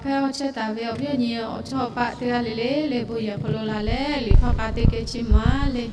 Hk'e awˬ chehˇ taˍ ve awˬ viˉ awˬ nyi awˬ chawˇ awˬ paˆ teˇ g'aˇ le le leh bon yehˬ hk'aw lo laˬ leh liꞈ hkawˇ k'a teˇ geh chiˇ mvuh-a le.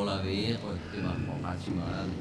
la ve k'o, teˇ maˬ hk'awꞈ k'a chi maˬ laˇ ve.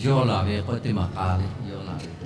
yawˇ laˬ ve k'oˆ teˇ maˬ k'a le, yawˇ laˬ ve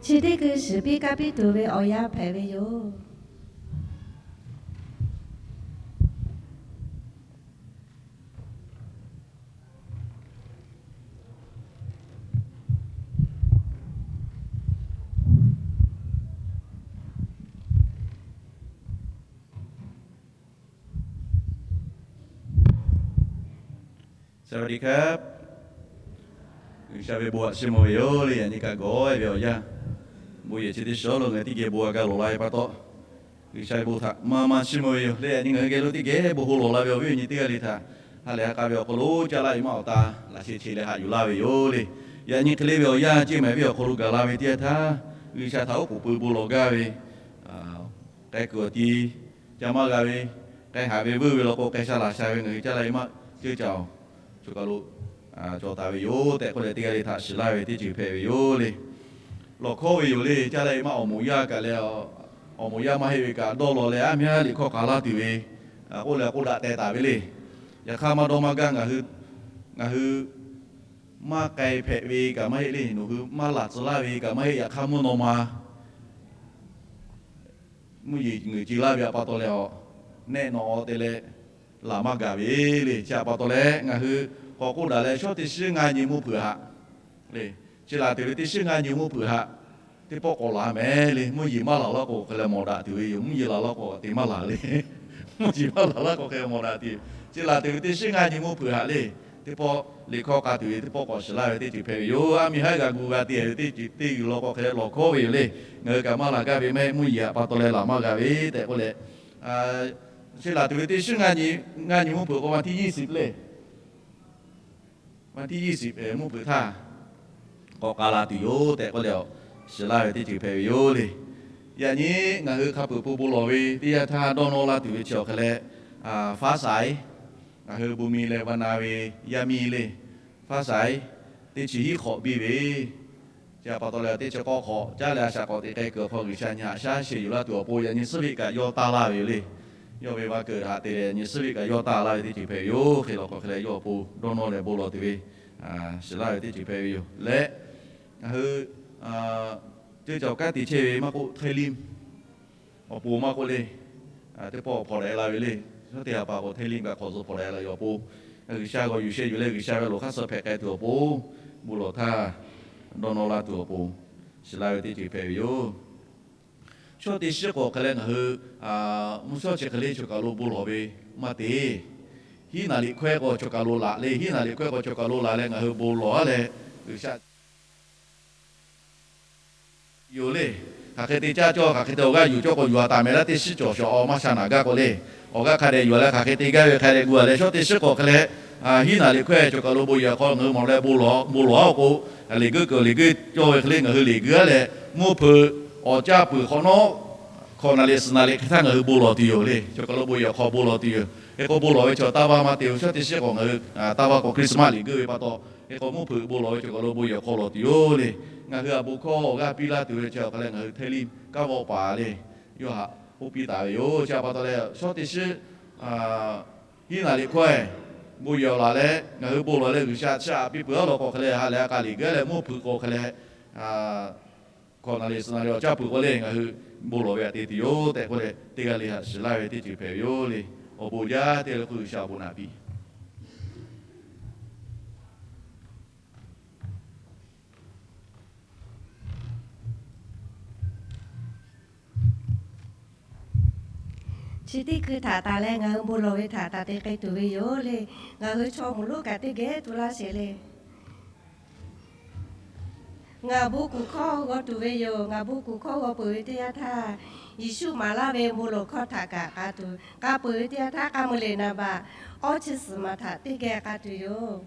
Chi teˇ hkui shiˍ piˇ kaˇ piˇ tuˬ ve awˬ yanˇ hpehꞈ ve yoˬ. G'uiˬsha ve bon htaꞈ chiˇ mvuh ve yoˬ le. Yaꞈ nyi kaꞈ gawˬ-e ve awˬ yanˇ, bon yehˬ chi teˇ shawˉ lo ngaˬ hui teˇ geh bon g'a gaˇ lawˬ la ve pa taw, G'uiˬsha ve bon htaꞈ maˇ maˇ chiˇ mvuh ve yoˬ le. Yaꞈ nyi ngaˬ hui geh lo teˇ geh bon ho lawˬ la ve awˬ viˉ awˬ nyi teˇ g'aˇ le htaꞈ ha lehˬ ha k'a ve awˬ hk'aw lo caˇ laˇ ve maˇ awˬ ta laꞈ sheh che leh haꞈ yuˬ laˇ ve yoˬ le. Yaꞈ nyi hk'e le ve awˬ yanˇ ceˇ mehˍ ve awˬ hk'aw lo gaˬ la ve teˇ yanˇ htaˇ, G'uiˬsha htaꞈ oˉ k'oˍ pui bon lawˬ gaˇ ve k'ai kuiˬ awˬ ti ca maˇ g'a ve, k'ai haꞈ ve veuˇ ve law k'o, k'ai sha laˬ sha ve ngaˬ hui caˇ laˇ ve maˇ ceuˇ caˬ-oˬ, choˬ kaˬ lo cawˬ taˍ ve yoˬ tehꞈ k'oˆ leh, teˇ g'aˇ le htaꞈ shiˍ laˇ ve teˇ ceuˬ hpehꞈ ve yoˬ le. Lawˬ hkawˉ ve yoˬ le. Caˇ laˇ ve maˇ awˬ moˍ yaˇ kaꞈ leh, awˬ moˍ yaˇ maˇ heˆ ve kaꞈ dawˇ law leh, aˉ miˇ haˉ liꞈ hkawˇ k'a laˇ tuˬ ve k'oˆ leh k'oˆ daꞈ teh taˍ ve le. Yaꞈ hk'aˇ maˇ dawˇ maˇ gaˇ, ngaˬ hui maˇ k'ai hpehꞈ ve kaꞈ maˇ heˆ le. Nawˬ hui maˇ laˬ tcuh laˇ ve kaꞈ maˇ heˆ. Yaꞈ hk'aˇ mvuhˇ naw ma mvuhˇ yeˬ ngeuˍ ce laˇ ve htaꞈ pa taw leh, aˬ nehˆ nawꞈ te leh laˬ maˇ gaˬ ve le. Chi htaꞈ pa taw leh ngaˬ hui k'awꞈ k'oˆ daꞈ leh, shawˉ teˇ shiˉ ngaˇ nyi mvuhˇ hpeuꞈ haꞈ le. Chi laˬ tuˬ ve teˇ shiˉ ngaˇ nyi mvuhˇ hpeuꞈ haꞈ teˇ pawˆ k'awꞈ laˬ mehˍ le. Mvuhˇ yeˬ maˇ laˬ laˇ k'o hk'e leh mawˬ daꞈ tuˬ ve yoˬ. Mvuhˇ yeˬ laˬ laˇ k'o te maˇ laˬ le. Mvuhˇ yeˬ maˇ laˬ laˇ k'o hk'e mawˬ daꞈ tuˬ. Chi laˬ tuˬ ve teˇ shiˉ ngaˇ nyi mvuhˇ hpeuꞈ haꞈ le, teˇ pawˆ liꞈ hkawˇ k'a tuˬ ve teˇ pawˆ k'awꞈ shiˍ laˇ ve teˇ ceuˬ hpehꞈ ve yoˬ. Aˉ miˇ haˉ g'a gu g'a te ve teˇ ceuˬ teˇ g'uiˬ law k'o hk'e leh lawˬ hkawˉ ve yoˬ le. Ngaˬ hui kaꞈ maˇ laˬ gaˇ ve maˇ heˆ. Mvuhˇ yeˬ htaꞈ pa taw leh laˬ maˇ g'a ve tehꞈ k'oˆ leh, chi laˬ tuˬ ve teˇ shiˉ ngaˇ nyi, ngaˇ nyi mvuhˇ hpeuꞈ k'o ma tiˇ nyiˇ siˍ le. Ma tiˇ nyiˇ siˍ mvuhˇ hpeuꞈ htaˇ k'awꞈ k'a la tuˬ yoˬ tehꞈ k'oˆ leh, shiˍ laˇ ve teˇ ceuˬ hpehꞈ ve yoˬ le. Yaꞈ nyi ngaˬ hui hk'a peuˬ pui bon lawˬ ve teˇ yanˇ htaˇ dawˇ nawˇ laˇ tuˬ ve chi awˬ hk'e leh, Faˉ shaiˉ, ngaˬ hui bon mi leh va na ve yaˇ miˇ le, Faˉ shaiˉ, teˇ chi hiˉ hk'awꞈ biˇ ve chi htaꞈ pa taw leh, teˇ chi k'awˇ hk'awꞈ caˉ leh a shaꞈ k'awꞈ teꞈ k'ai kuiˬ awˬ hk'aw G'uiˬsha nyi haꞈ shaˉ sheh yuˬ laˇ tuˬ awˬ pon yaꞈ nyi suhˉ veˆ kaꞈ yawˇ taˇ laˇ ve yoˬ le. Yawˇ ve va keuˬ htaꞈ te leh yaꞈ nyi suhˉ veˆ kaꞈ yawˇ taˇ laˇ ve teˇ ceuˬ hpehꞈ ve yoˬ. Hk'e lawˬ k'o hk'e leh yawˇ awˬ pon dawˇ nawˇ leh bon lawˬ tuˬ ve shiˍ laˇ ve teˇ ceuˬ hpehꞈ ve yoˬ leh, ngaˬ hui ceuˇ caˬ awˬ kanˉ te chehˇ ve maˇ k'oˆ, hteˇ liˇ awˬ pon maˇ k'oˆ le, teˇ pawˆ hpawnˬ daꞈ la ve le. Shawˉ teˇ ha pa k'o hteˇ liˇ kaꞈ hk'awꞈ zuh hpawnˬ daꞈ la ve awˬ pon, G'uiˬsha g'aw yuˬ sheh yuˬ leh G'uiˬsha ve loˬ hk'aˇ suh hpehꞈ k'ai tuˬ awˬ pon, bon lawˬ htaˇ dawˇ nawˇ laˇ tuˬ awˬ pon shiˍ laˇ ve teˇ ceuˬ hpehꞈ ve yoˬ. Shawˉ teˇ shiˉ k'awꞈ hk'e leh ngaˬ hui mvuhˇ shawˉ chi hk'e le choˬ kaˬ lo bon lawˬ ve maˇ te. Hiˉ naˍ liꞈ hkawehˇ k'o choˬ kaˬ lo laˬ le. Hiˉ naˍ liꞈ hkawehˇ k'o choˬ kaˬ lo laˬ leh ngaˬ hui bon lawˬ a leh, G'uiˬsha yoˬ le. Hk'aˬ hk'e te caˇ cawˇ, hk'aˬ hk'e te awˬ g'aˇ yuˬ cawˇ k'o, yuˬ a taˍ mehˍ laˇ teˇ shiˉ cawˬ shawˍ awˬ maˇ sha naˍ gaˇ k'o le. Awˬ g'aˇ hk'a dehꞈ yuˬ a leh hk'aˬ hk'e te gaˇ ve hk'a dehꞈ gu a leh, shawˉ teˇ shiˉ k'awꞈ hk'e leh hiˉ naˍ liꞈ hkawehˇ choˬ kaˬ lo bon yehˬ awˬ hk'aw ngaˬ hui mawˬ leh bon lawˬ, bon lawˬ a k'o, liꞈ guiˇ kuiˬ liꞈ guiˇ cawˇ ve hk'e le ngaˬ hui liꞈ guiˇ a leh, mvuhˇ hpeuꞈ awˬ caˇ peuˬ hk'awꞈ nawˉ hkawꞈ naˍ liꞈ suhˍ naˍ liꞈ hk'e htaˇ ngaˬ hui bon lawˬ tuˬ yoˬ le. Choˬ kaˬ lo bon yehˬ awˬ hk'aw bon lawˬ tuˬ yoˬ. Hk'e k'o bon lawˬ ve chaw taˇ vaˇ maˇ te-o. Shawˉ teˇ shiˉ k'awꞈ ngaˬ hui taˇ vaˇ k'o Christmas liꞈ guiˇ ve pa taw, hk'e k'o mvuhˇ hpeuꞈ bon lawˬ ve choˬ kaˬ lo bon yehˬ awˬ hk'aw lawˬ tuˬ yoˬ le. Ngaˬ hui a bon hkawˇ awˬ g'aˇ piˇ laˇ tuˬ ve chi awˬ hk'a leh ngaˬ hui hteˇ liˇ kaˉ vawˆ paˍ le, yawˇ htaꞈ k'oˆ piˇ taˍ ve yoˬ. Chi htaꞈ pa taw leh shawˉ teˇ shiˉ hiˉ naˍ liꞈ hkawehˇ bon yehˬ awˬ laˬ leh ngaˬ hui bon lawˬ leh G'uiˬsha chi htaꞈ piˇ peuˬ a lawˬ k'o hk'e leh ha lehˬ a k'a liꞈ guiˇ a leh mvuhˇ hpeuꞈ k'o hk'e leh hkawꞈ naˍ liꞈ suhˍ naˍ liꞈ awˬ caˇ peuˬ k'o le ngaˬ hui bon lawˬ ve htaꞈ te tuˬ yoˬ tehꞈ k'oˆ leh, teˇ g'aˇ le htaꞈ shiˍ laˇ ve teˇ ceuˬ hpehꞈ ve yoˬ le. Awˬ bon jaˇ te le k'o G'uiˬsha awˬ bon naꞈ piˇ. Chi teˇ hkui htaꞈ taˍ leh ngaˬ hui bon lawˬ ve htaꞈ taˍ te k'ai tuˬ ve yoˬ le. Ngaˬ hui chaw mawˬ lonˉ kaꞈ teˇ geh tu laˇ sheˍ le. Ngaˬ bon kuˬ hkawˇ g'aw tuˬ ve yoˬ. Ngaˬ bon kuˬ hkawˇ g'aw peuˬ ve teˇ yanˇ htaˇ, Yeˍsuˆ maˍ laˇ ve bon lawˬ hkawˇ htaꞈ kaꞈ k'a tuˬ, k'a peuˬ ve teˇ yanˇ htaˇ, k'a meuˇ leh naˍ baˬ awˇ chi suhˍ maˬ htaꞈ teˇ geh k'a tuˬ yoˬ.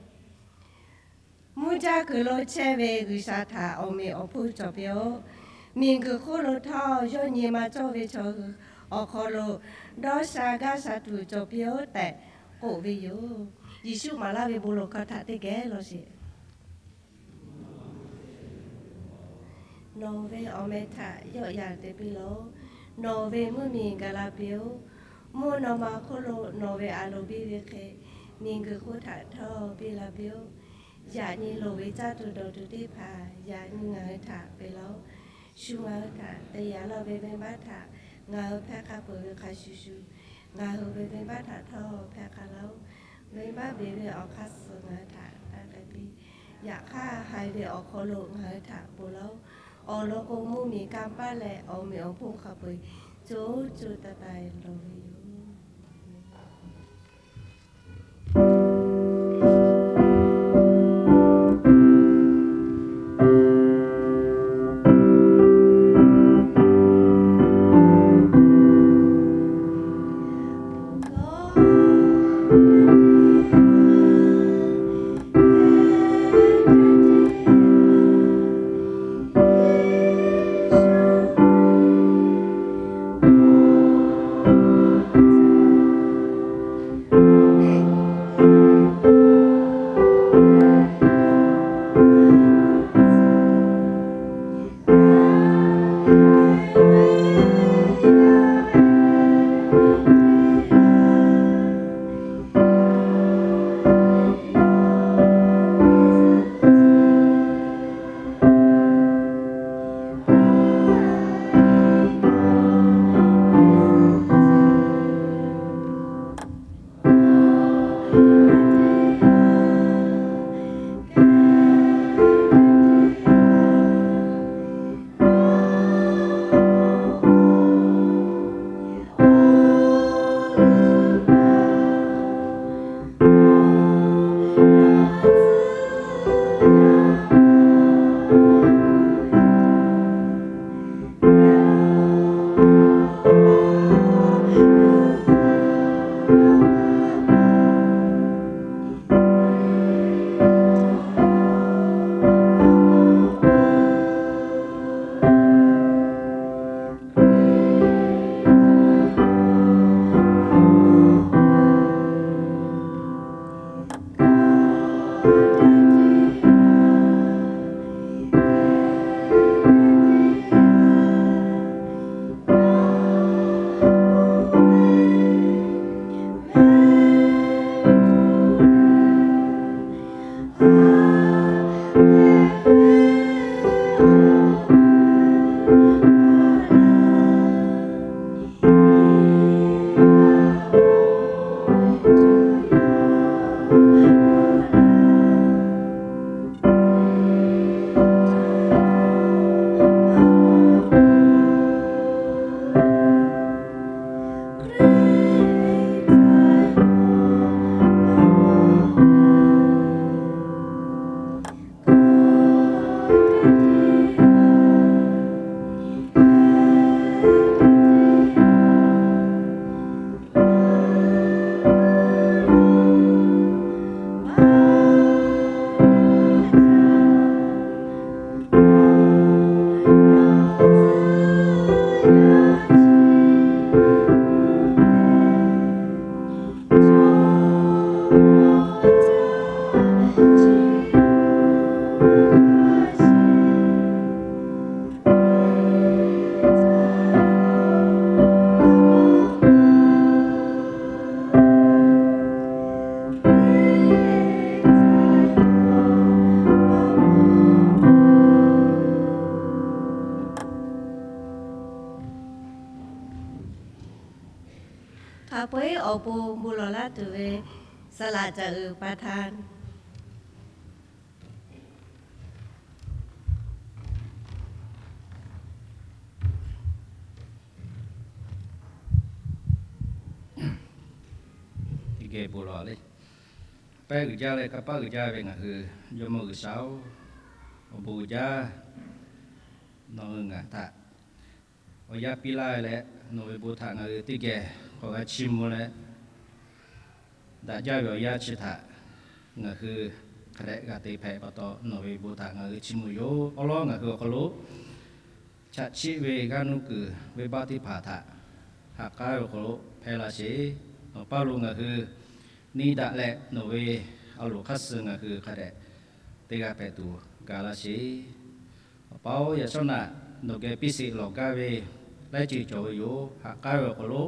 Mvuhˇ jaˇ kuiˬ lo chehˇ ve G'uiˬsha htaꞈ awˬ meꞈ awˬ hponˇ cawˬ piˇ-oˆ. Miˬguiˬ hk'oˆ lo htawˇ yawˇ nyi ma cawˇ ve chaw hui awˬ hk'aw lo dawˇ sha gaˇ sha tuˬ cawˬ piˇ-oˆ tehꞈ k'oˆ ve yoˬ. Yeˍsuˆ maˍ laˇ ve bon lawˬ hkawˇ htaꞈ teˇ geh law sheˍ. Nawˬ ve awˬ meh htaꞈ yawˆ yan te piˇ laˬ-oˆ. Nawˬ ve mvuhˇmiˬ gaˬ la piˇ-oˆ. Mvuhˇ naw ma hk'oˆ lo nawˬ ve a loˍ biˇ ve hk'e, miˬguiˬ hk'oˆ htaꞈ htawˇ biˇ la piˇ-oˆ. Yaꞈ nyi loˍ ve caˇ tuˬ dawˬ tuˬ teˇ hpaˍ yaꞈ nyi ngaˬ hui htaꞈ peꞈ laˬ-oˆ. Shu ngaˬ hui htaꞈ te yaꞈ laˇ ve venˇbaˆ htaꞈ ngaˬ hui hpehˇ k'a peuˬ ve hk'a shuˍ shuˍ, ngaˬ hui ve venˇbaˆ htaꞈ htawˇ hpehˇ k'a laˇ-oˆ. Venˇbaˆ beˬ ve awˬ hk'aˇ suh ngaˬ hui htaꞈ taˇ k'ai piˇ. Yaꞈ hk'aˇ, haiˬ ve awˬ hk'aw lo ngaˬ hui htaꞈ ponˬ laˇ-oˆ. Awˬ lawn k'o, mvuhˇmiˬ kanˇ paˆ leh awˬ meꞈ awˬ hponˇ hk'a peu-eˬ co co taiˍ taiˍ lawˬ ve yoˬ. Hk'a peu-eˬ awˬ pon bon lawˬ laˇ tuˬ ve saˍ laꞈ caꞈ uiˍ pa htaˇ Teˇ geh bon lawˬ le. Pehˇ g'uiˬ jaˇ leh kanˇ paˆ g'uiˬ jaˇ ve ngaˬ hui Jawˇmawˇ G'uiˬsha-oˬ, Awˬ bon jaˇ, nawˬ hui ngaˬ htaꞈ awˬ yanˇ piˇ laˇ leh, nawˬ ve bon htaꞈ ngaˬ hui teˇ geh k'awꞈ g'a chiˇ mvuh leh, daꞈ jaˇ ve awˬ yanˇ chi htaꞈ ngaˬ hui hk'a dehꞈ g'a te hpehꞈ pa taw, nawˬ ve bon htaꞈ ngaˬ hui chiˇ mvuh yoˬ. Awˉ lawˉ ngaˬ hui awˬ hk'aw lo chaꞈ chiˆ ve g'aˇ nuˇ kuiˬ venˇbaˆ teˇ hpaˍ htaꞈ ha k'aˉ ve awˬ hk'aw lo hpehˇ laˇ sheˍ. Nawˬ paˇ lo ngaˬ hui neˇ daꞈ leh, nawˬ ve a loˍ hk'aˇ suh ngaˬ hui hk'a dehꞈ teˇ g'aˇ hpehꞈ tuˬ ga laˇ sheˍ. Awˬ pa-oˬ, yaꞈ shawˉ naꞈ nawˬ geh piˇ sheˍ lawˬ gaˇ ve laiˉ ceuˬ cawˬ ve yoˬ. Ha k'aˉ ve awˬ hk'aw lo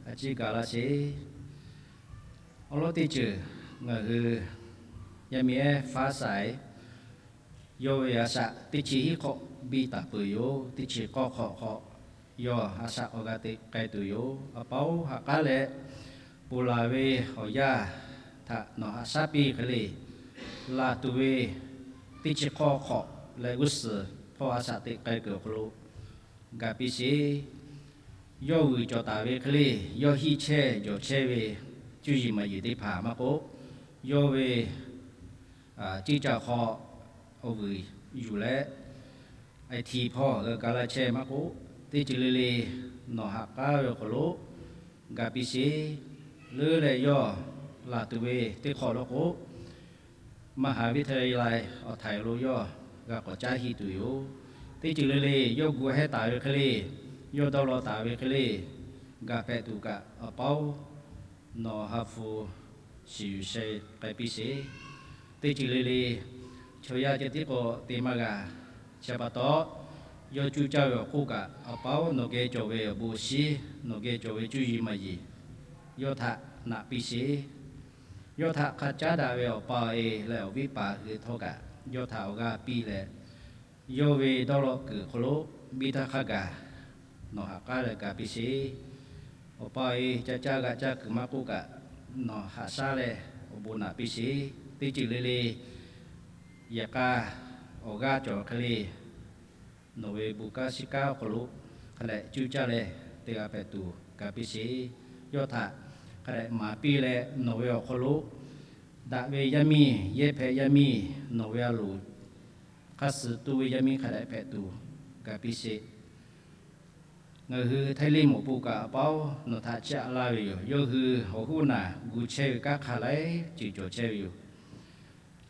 a ciˉ ga laˇ sheˍ. Awˉ lawˉ teˇ ceuˬ ngaˬ hui yaˇ miˇ ehˉ faˉ saiˍ yawˇ ve a shaꞈ teˇ chi hiˉ hk'awꞈ biˇ taˍ peuˬ yoˬ. Teˇ chi k'awˇ hk'awꞈ hk'awꞈ yawˇ a shaꞈ awˬ g'a teꞈ k'ai tuˬ yoˬ. Awˬ pa-oˬ, ha k'aˉ leh ponˬ laˬ ve awˬ yanˇ htaꞈ nawˬ haꞈ shaˉ piˇ hk'e le, laˬ tuˬ ve teˇ chi hk'awˇ hk'awꞈ leh g'uˇ suhˍ hpawˇ a shaꞈ teꞈ k'ai kuiˬ awˬ hk'aw lo ga piˇ sheˍ. Yawˇ vuiˬ cawˬ taˍ ve hk'e le, yawˇ hiˆ chehˇ jawˬ chehˇ ve cuˇ yiˍ maˍ yiˍ teˇ hpaˍ maˇ k'oˆ, yawˇ ve ceˇ caˬ hk'aw awˬ vuiˬ yuˬ leh, a hti hpawˇ g'a ga laˇ chehˇ maˇ k'oˆ, teˇ ceuˬ le le nawˬ haꞈ k'aˉ ve awˬ hk'aw lo ga piˇ sheˍ. Leuˉ leh yawˇ laˬ tuˬ ve teˇ hk'awꞈ law k'o, มหาวิทยาลัย awˬ htaiˍ lo yawˇ g'a k'awꞈ caˉ hiˆ tuˬ yoˬ. Teˇ ceuˬ le le yawˇ gu hehˉ taˍ ve hk'e le, yawˇ dawˇ law taˍ ve hk'e le, ga hpehꞈ tuˬ kaꞈ awˬ pa-oˬ, nawˬ ha hpu shiˍ yuˬ sheh k'ai piˇ sheˍ. Teˇ ceuˬ le le chaw yaˇ ceh tiˉ k'o te maˇ g'a. Chi pa taw, yawˇ cuˇ caˇ ve awˬ hk'oˆ kaꞈ awˬ pa-oˬ, nawˬ geh cawˬ ve awˬ bon awˬ shinˉ, nawˬ geh cawˬ ve cuˇ yiˍ maˍ yiˍ yawˇ htaꞈ naꞈ piˇ sheˍ. Yawˇ htaꞈ hk'a caˉ daꞈ ve awˬ pa awˬ e leh awˬ viˉ paˍ hui htawˇ kaꞈ yawˇ htaꞈ awˬ g'aˇ piˇ leh, yawˇ ve dawˇ law kuiˬ hk'aw lo biˇ htaˇ hk'a gaˬ nawˬ haꞈ k'aˉ leh ga piˇ sheˍ. Awˬ pa awˬ e ca caˇ g'a caˇ kuiˬ maˇ k'oˆ kaꞈ, nawˬ haꞈ shaˉ leh awˬ bon naꞈ piˇ sheˍ. Teˇ ceuˬ le le yehˬ k'a awˬ g'aˇ cawˬ hk'e le, nawˬ ve bon kanˉ shiˉ kanˉ awˬ hk'aw lo hk'a dehꞈ cuˇ caˇ leh teˇ g'aˇ hpehꞈ tuˬ ga piˇ sheˍ. Yawˇ htaꞈ hk'a dehꞈ maˍ piˇ leh, nawˬ ve awˬ hk'aw lo daꞈ ve yaˇ miˇ, yehˇ hpehꞈ yaˇ miˇ, nawˬ ve a loˍ hk'aˇ suh toˇ ve yaˇ miˇ hk'a dehꞈ hpehꞈ tuˬ ga piˇ sheˍ. Ngaˬ hui Htaiˇ Liˇ mawˬ pon kaꞈ awˬ pa-oˬ, nawˬ htaꞈ chiˇ aꞈ laˇ ve yoˬ. Yawˇ hui awˬ hoˉ naˬ gu chehˇ ve kanˉ hk'a laiˉ ceuˬ cawˬ chehˇ ve yoˬ.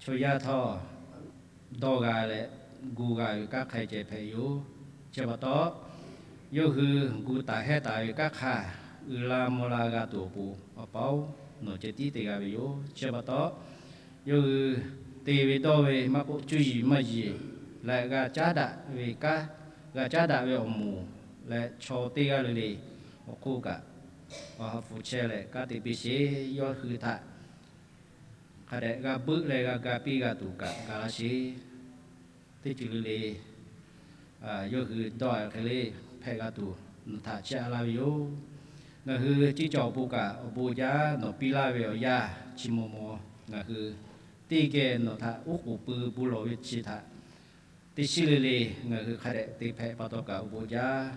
Chaw yaˇ htawˇ dawˇ g'a leh gu g'a ve kanˉ hk'a ceh hpehꞈ yoˬ. Chi pa taw, yawˇ hui gu taˍ hehˉ taˍ ve kanˉ hk'a uiˍ la mvuh la g'a tuˬ awˬ pon, awˬ pa-oˬ, nawˬ ceh tiˉ te g'a ve yoˬ. Chi pa taw, yawˇ hui te ve dawˇ ve maˇ k'oˆ, cuˇ yiˍ maˇ yiˍ leh g'a caˉ daꞈ ve kanˉ, g'a caˉ daꞈ ve awˬ moˍ leh chaw teˇ g'aˇ le le awˬ hk'oˆ kaꞈ, awˬ ha hpu chehˇ leh kanˉ te piˇ sheˍ. Yawˇ hui htaꞈ hk'a dehꞈ g'a beuˆ leh g'a ga piˇ g'a tuˬ kaꞈ ga laˇ sheˍ. Teˇ ceuˬ le le yawˇ hui dawˇ hk'e le hpehꞈ g'a tuˬ nawˬ htaꞈ chiˇ aꞈ laˇ ve yoˬ. Ngaˬ hui ceˇ cawˬ awˬ pon kaꞈ awˬ bon jaˇ, nawˬ piˇ laˇ ve awˬ yanˇ chi maw maw ngaˬ hui teˇ geh nawˬ htaꞈ oˉ k'oˍ pui bon lawˬ ve chi htaꞈ teˇ shiˉ le le ngaˬ hui hk'a dehꞈ te hpehꞈ pa taw kaꞈ awˬ bon jaˇ.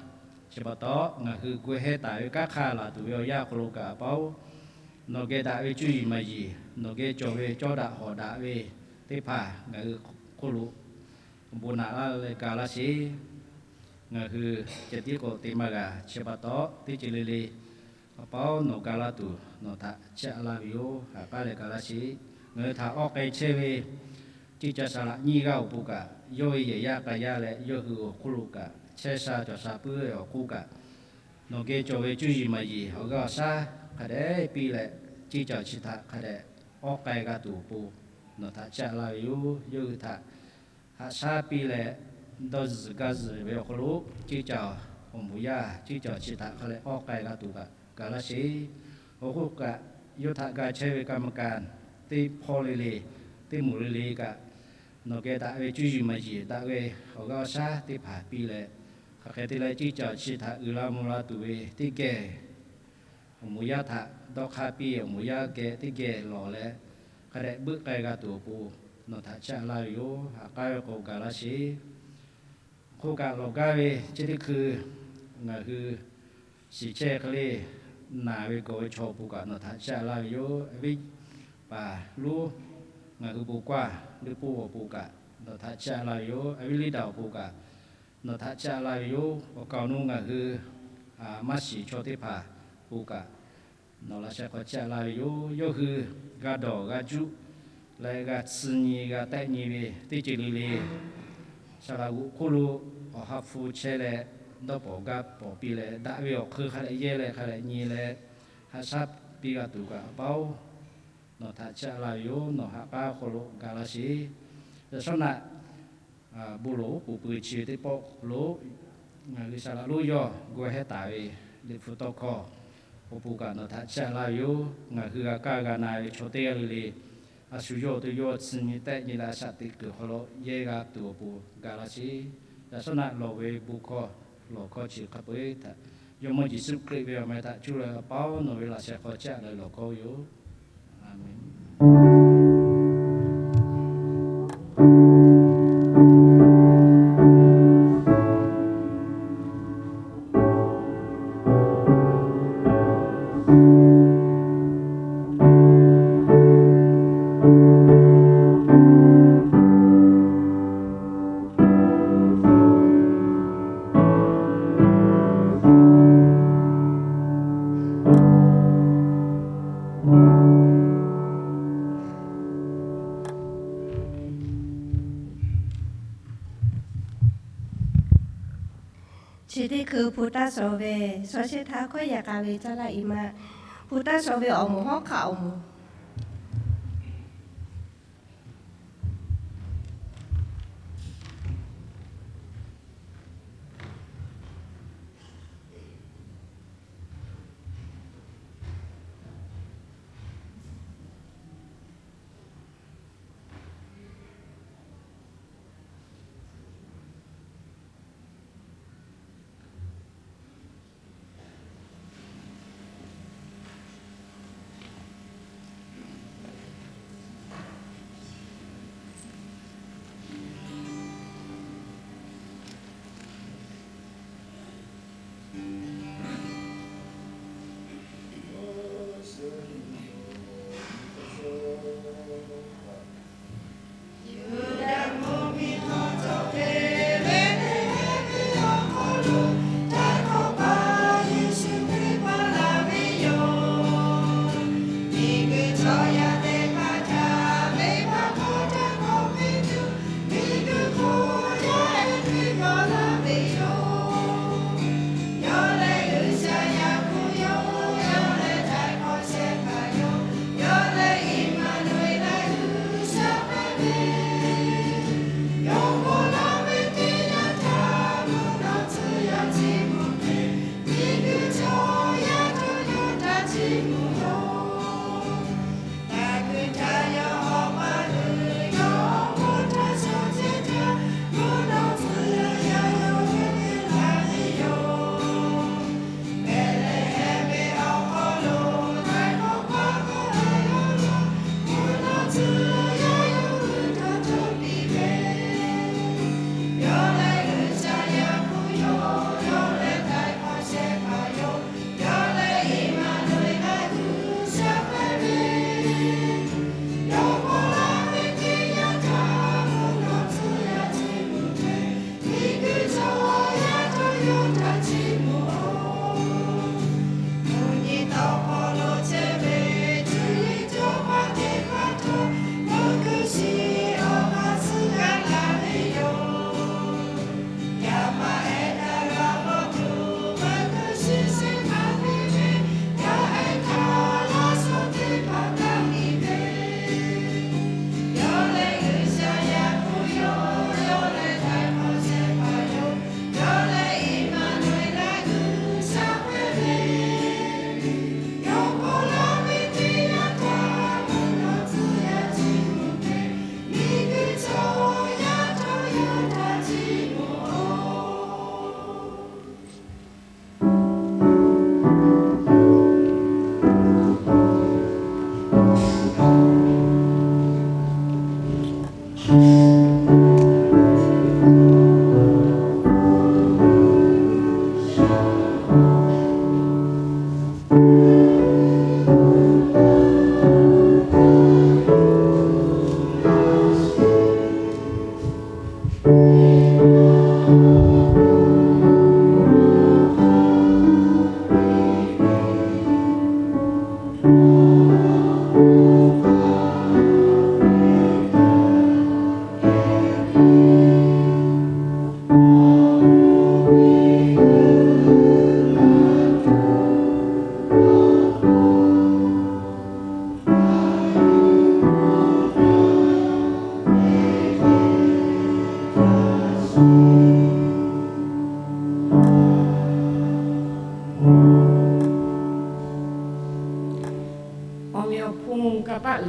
Chi pa taw, ngaˬ hui gu hehˉ taˍ ve kanˉ hk'a laˬ tuˬ ve awˬ yanˇ awˬ hk'aw lo kaꞈ awˬ pa-oˬ, nawˬ geh daꞈ ve cuˇ yiˍ maˍ yiˍ, nawˬ geh cawˬ ve cawˇ daꞈ hawˍ daꞈ ve teˇ hpaˍ ngaˬ hui hk'oˆ lo awˬ bon naꞈ laˇ leh ga laˇ sheˍ. Ngaˬ hui ceh tiˉ k'o te maˇ g'a. Chi pa taw, teˇ ceuˬ le le awˬ pa-oˬ, nawˬ ga laˇ tuˬ nawˬ htaꞈ chiˇ aꞈ laˇ ve yoˬ. Haꞈ k'aˉ leh ga laˇ sheˍ. Ngaˬ hui htaꞈ awˬ k'ai chehˇ ve ceˇ caˬ saˍ laꞈ nyiˇ g'aˇ awˬ pon kaꞈ, yawˇ ve yehˬ yaˇ k'a yaˇ leh yawˇ hui awˬ hk'oˆ lo kaꞈ, chehˇ sha cawˬ sha puiˉ ve awˬ hk'oˆ kaꞈ, nawˬ geh cawˬ ve cuˇ yiˍ maˍ yiˍ awˬ g'aˇ awˬ shaˉ hk'a dehꞈ piˇ leh, ceˇ caˬ chi htaꞈ hk'a dehꞈ awˬ k'ai g'a tuˬ awˬ pon nawˬ htaꞈ chiˇ aꞈ laˇ ve yoˬ. Yawˇ hui htaꞈ haꞈ shaˉ piˇ leh, dawˇ zuhˬ gaˇ zuhˬ ve awˬ hk'aw lo ceˇ caˬ awˬ moˍ yaˇ ceˇ caˬ chi htaꞈ hk'a leh awˬ k'ai g'a tuˬ kaꞈ ga laˇ sheˍ. Awˬ hk'oˆ kaꞈ, yawˇ htaꞈ ga chehˇ ve ka ma ka teˇ hpawˇ le le, teˇ moˍ le le kaꞈ, nawˬ geh daꞈ ve cuˇ yiˍ maˍ yiˍ daꞈ ve awˬ g'aˇ awˬ shaˉ teˇ hpaˍ piˇ leh, hk'aˬ hk'e te leh ceˇ caˬ chi htaꞈ uiˍ la mvuh la tuˬ ve teˇ geh awˬ moˍ yaˇ htaꞈ dawˇ hk'aˇ piˇ, awˬ moˍ yaˇ geh teˇ geh lawˬ leh, hk'a dehꞈ beuˆ k'ai g'a tuˬ awˬ pon nawˬ htaꞈ chiˇ aꞈ laˇ ve yoˬ. Haꞈ k'aˉ ve k'o ga laˇ sheˍ. Hk'oˆ kaꞈ lawˬ gaˇ ve chi teˇ hkui ngaˬ hui shiˍ chehˇ hk'e le, naˬ ve gawˬ ve chaw awˬ pon kaꞈ nawˬ htaꞈ chiˇ aꞈ laˇ ve yoˬ. Viˉ paˍ lonˉ ngaˬ hui bon kaˇ leuˉ poˆ awˬ pon kaꞈ, Nawˬ htaꞈ chiˇ aꞈ laˇ ve yoˬ. A viˉ liˇ daꞈ awˬ pon kaꞈ nawˬ htaꞈ chiˇ aꞈ laˇ ve yoˬ. Awˬ kaˍ awˬ nu ngaˬ hui maˇ shiˍ chaw teˇ hpaˍ pon kaꞈ nawˬ laꞈ sheh hk'aw chiˇ aꞈ laˇ ve yoˬ. Yawˇ hui g'a dawˬ g'a juˆ leh g'a tsuh nyi g'a tehˆ nyi ve teˇ ceuˬ le le, saˍ laꞈ g'oꞈ hk'oˆ lo awˬ ha hpu chehˇ leh, dawˇ pawˍ gaˇ pawˍ piˇ leh, daꞈ ve awˬ hk'eun hk'a dehꞈ yehˇ leh hk'a dehꞈ nyi leh, haꞈ shaˉ piˇ g'a tuˬ kaꞈ paoˬ, nawˬ htaꞈ chiˇ aꞈ laˇ ve yoˬ. Nawˬ ha k'aˉ hk'aw lo gaˬ laˇ sheˍ. Yaꞈ shawˉ naꞈ bon lawˬ oˉ k'oˍ pui chi ve teˇ pawˆ lo ngaˬ hui saˍ laꞈ lonˉ yawˇ gu hehˉ taˍ ve Liꞈ hpu tawˇ hkawˇ awˬ pon kaꞈ nawˬ htaꞈ chiˇ aꞈ laˇ ve yoˬ. Ngaˬ hui g'a kaˇ g'a na ve chaw teˇ g'aˇ le le, a shu yawˇ awˬ to yawˇ tsuh nyi tehˆ nyi leh a shaꞈ teꞈ kuiˬ hk'aw lo yehˇ g'a tuˬ awˬ pon gaˬ laˇ sheˍ. Yaꞈ shawˉ naꞈ lawˬ ve bon hkawˇ lawˬ hkawˇ chi hk'a peu-eˬ htaꞈ Jawˇmawˇ Yeˍsuˆ Hkriꞈ ve awˬ meh htaꞈ cuˇ leh paoˬ, nawˬ ve laꞈ sheh hk'aw chiˇ aꞈ leh lawˬ hkawˇ ve yoˬ. A menˬ. Chi teˇ hkui hpu taˇ shawˍ ve, shawˍ shehˍ htaꞈ hkawˇ yaꞈ k'a ve caˇ laˇ i ma. Hpu taˇ shawˍ ve awˬ moˍ hawˉ hk'aˆ awˬ moˍ.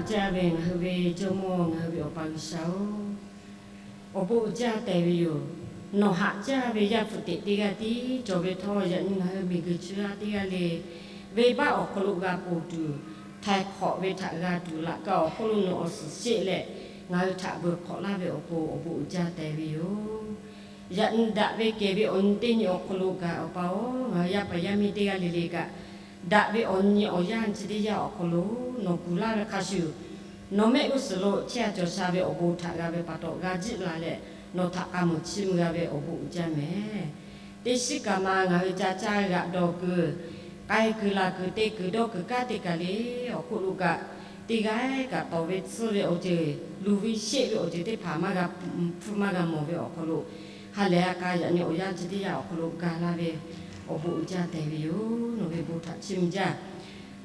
Caˇ ve ngaˬ hui ve Jawˇmawˇ, ngaˬ hui ve Awˬ pa G'uiˬsha-oˬ, awˬ bon uiˍ jaˇ tehꞈ ve yoˬ. Nawˬ haꞈ jaˇ ve Yaˇ hpu teꞈ teˇ g'aˇ tiˉ cawˬ ve htawˇ, yaꞈ nyi ngaˬ hui miˬguiˬ chi g'aˇ teˇ g'aˇ le, venˇbaˆ awˬ hk'aw lo g'a ponˬ tuˬ, htaiˍ hk'awꞈ ve htaꞈ g'a tuˬ, laꞈ ka awˬ hk'oˆ lo nawˬ awˬ suhˍ sheˆ leh ngaˬ hui htaꞈ vuiˬ hk'awꞈ laˇ ve awˬ pon awˬ bon uiˍ jaˇ tehꞈ ve yoˬ. Yaꞈ nyi daꞈ ve kehˬ ve awˬ nyi teˇ nyi awˬ hk'aw lo kaꞈ, Awˬ pa-oˬ, ngaˬ hui yaˇ paˍ yaˇ miˇ teˇ g'aˇ le le kaꞈ, daꞈ ve awˬ nyi awˬ yanˇ chi teˇ yanˇ awˬ hk'aw lo nawˬ kuˬ laˇ ve hk'a shuˍ, nawˬ mehˆ g'uˇ suhˍ lo chehˇ sha cawˬ sha ve awˬ bon htaꞈ g'a ve pa taw g'a jiˆ la leh, nawˬ htaꞈ k'a mawˬ chiˇ mvuh g'a ve awˬ bon uiˍ jaˇ mehˍ. Teˇ shiˉ kaꞈ ma ngaˬ hui ca caˇ g'aꞈ dawˬ kuiˬ, k'ai kuiˬ laˬ kuiˬ te kuiˬ dawˇ kuiˬ kanˉ te kaꞈ le, awˬ hk'oˆ lo kaꞈ teˇ g'aˇ kaꞈ tawˍ ve tsuhˇ ve awˬ ceuˬ, luˬ ve sheˆ ve awˬ ceuˬ teˇ hpaˍ maˇ g'a hpfuhˇ maˇ g'a mawˬ ve awˬ hk'aw lo, ha lehˬ ha k'a yaꞈ nyi awˬ yanˇ chi teˇ yanˇ awˬ hk'aw lo ga laˇ ve awˬ bon uiˍ jaˇ tehꞈ ve yoˬ. Nawˬ ve bon htaꞈ chiˇ mvuh jaˇ.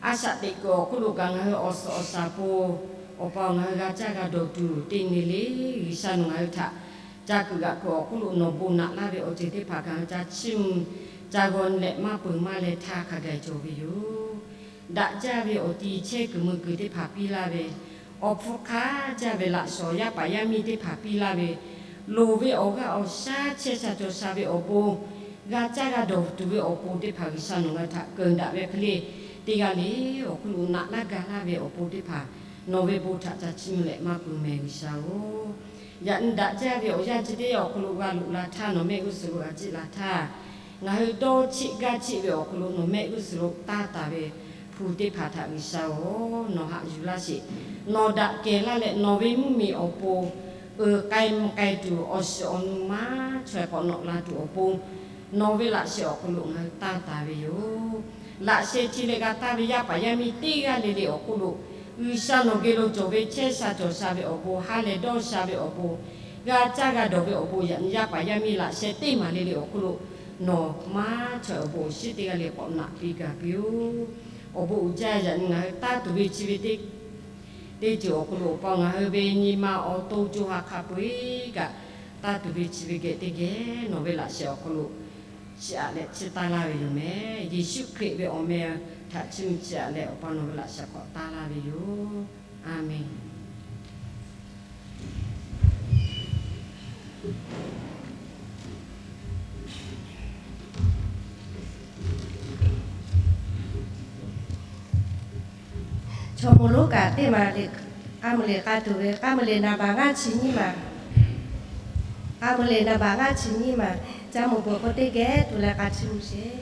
A shaꞈ teꞈ kuiˬ awˬ hk'oˆ lo kaꞈ ngaˬ hui awˬ suhˍ awˬ shaˍ po, Awˬ pa-oˬ, ngaˬ hui g'a caˇ g'a dawˬ tuˬ teˇ nyi le, G'uiˬsha nawˬ ngaˬ hui htaꞈ ca kuiˬ g'aꞈ kuiˬ awˬ hk'oˆ lo nawˬ bon naꞈ laˇ ve awˬ ceuˬ teˇ hpaˍ kaꞈ ngaˬ hui ca chiˇ mvuh, ca g'aw leh maˇ peuˬ maˇ leh htaˇ hk'a gaˬ cawˬ ve yoˬ. Daꞈ jaˇ ve awˬ ti chehˇ kuiˬ mui kuiˬ teˇ hpaˍ piˇ laˇ ve, awˬ hpfuhˇ hk'aˇ jaˇ ve laꞈ shawˍ yaˇ paˍ yaˇ miˇ teˇ hpaˍ piˇ laˇ ve, loˍ ve awˬ g'aˇ awˬ shaˉ chehˇ sha cawˬ sha ve awˬ pon, g'a caˇ g'a dawˬ tuˬ ve awˬ pon teˇ hpaˍ G'uiˬsha nawˬ ngaˬ hui htaꞈ keunˍ daꞈ ve hk'e le, teˇ g'aˇ le awˬ hk'oˆ lo naꞈ laˇ ga laˇ ve awˬ pon teˇ hpaˍ nawˬ ve bon htaꞈ ca chiˇ mvuh leh maˇ peuˬ mehˍ G'uiˬsha-oˬ. Yaꞈ nyi daꞈ jaˇ ve awˬ yanˇ chi teˇ yanˇ awˬ hk'aw lo g'a loꞈ la htaˇ, nawˬ mehˆ g'uˇ suhˍ lo g'a jiˆ la htaˇ, ngaˬ hui dawˇ cheˆ gaˇ cheˆ ve awˬ hk'aw lo nawˬ mehˆ g'uˇ suhˍ lo taˇ taˍ ve hpu teˇ hpaˍ htaꞈ G'uiˬsha-oˬ, nawˬ haꞈ yuˬ laˇ sheˍ. Nawˬ daꞈ kehˬ laˇ leh nawˬ ve mvuhˇmiˬ awˬ pon uiˍ k'ai mvuh k'ai tuˬ awˬ shiˍ awˬ nu maˇ chaweh k'awꞈ nawꞈ la tuˬ awˬ pon, nawˬ ve laꞈ sheh awˬ hk'aw lo ngaˬ hui taˇ taˍ ve yoˬ. Laꞈ sheh chi leh g'a taˇ ve yaˇ paˍ yaˇ miˇ teˇ g'aˇ le le awˬ hk'oˆ lo, G'uiˬsha nawˬ geh lo cawˬ ve chehˇ sha cawˬ sha ve awˬ bon, ha lehˬ dawˇ sha ve awˬ bon, g'a caˇ g'a dawˬ ve awˬ bon, yaꞈ nyi yaˇ paˍ yaˇ miˇ laꞈ sheh teˇ maˬ le le awˬ hk'oˆ lo nawˬ maˇ chaweh awˬ bon awˬ shiˉ teˇ g'aˇ le k'awꞈ naꞈ piˇ gaˬ piˇ-oˬ. Awˬ bon uiˍ jaˇ. Yaꞈ nyi ngaˬ hui taˇ tuˬ ve chi ve teˇ teˇ ceuˬ awˬ hk'aw lo Awˬ pa ngaˬ hui ve nyi ma awˬ to co ha hk'a peu-eˬ kaꞈ, taˇ tuˬ ve chi ve geh teˇ geh nawˬ ve laꞈ sheh awˬ hk'aw lo chiˇ aꞈ leh chiˇ taˇ laˇ ve yoˬ mehˍ. Yeˍsuˆ Hkriꞈ ve awˬ meh htaꞈ chiˇ mvuh chiˇ aꞈ leh Awˬ pa nawˬ ve laꞈ sheh hk'awꞈ taˇ laˇ ve yoˬ. A menˬ. Chaw mawˬ lonˉ kaꞈ teˇ maˬ le, k'a meuˬ le k'a tuˬ ve, k'a meuˬ le naˍ baˬ ngaˇ chi nyiˇ maˬ, k'a meuˬ le naˍ baˬ ngaˇ chi nyiˇ maˬ, ca mawˬ beuˬ k'o teˇ geh tuˬ leh k'a chiˇ mvuh sheˍ.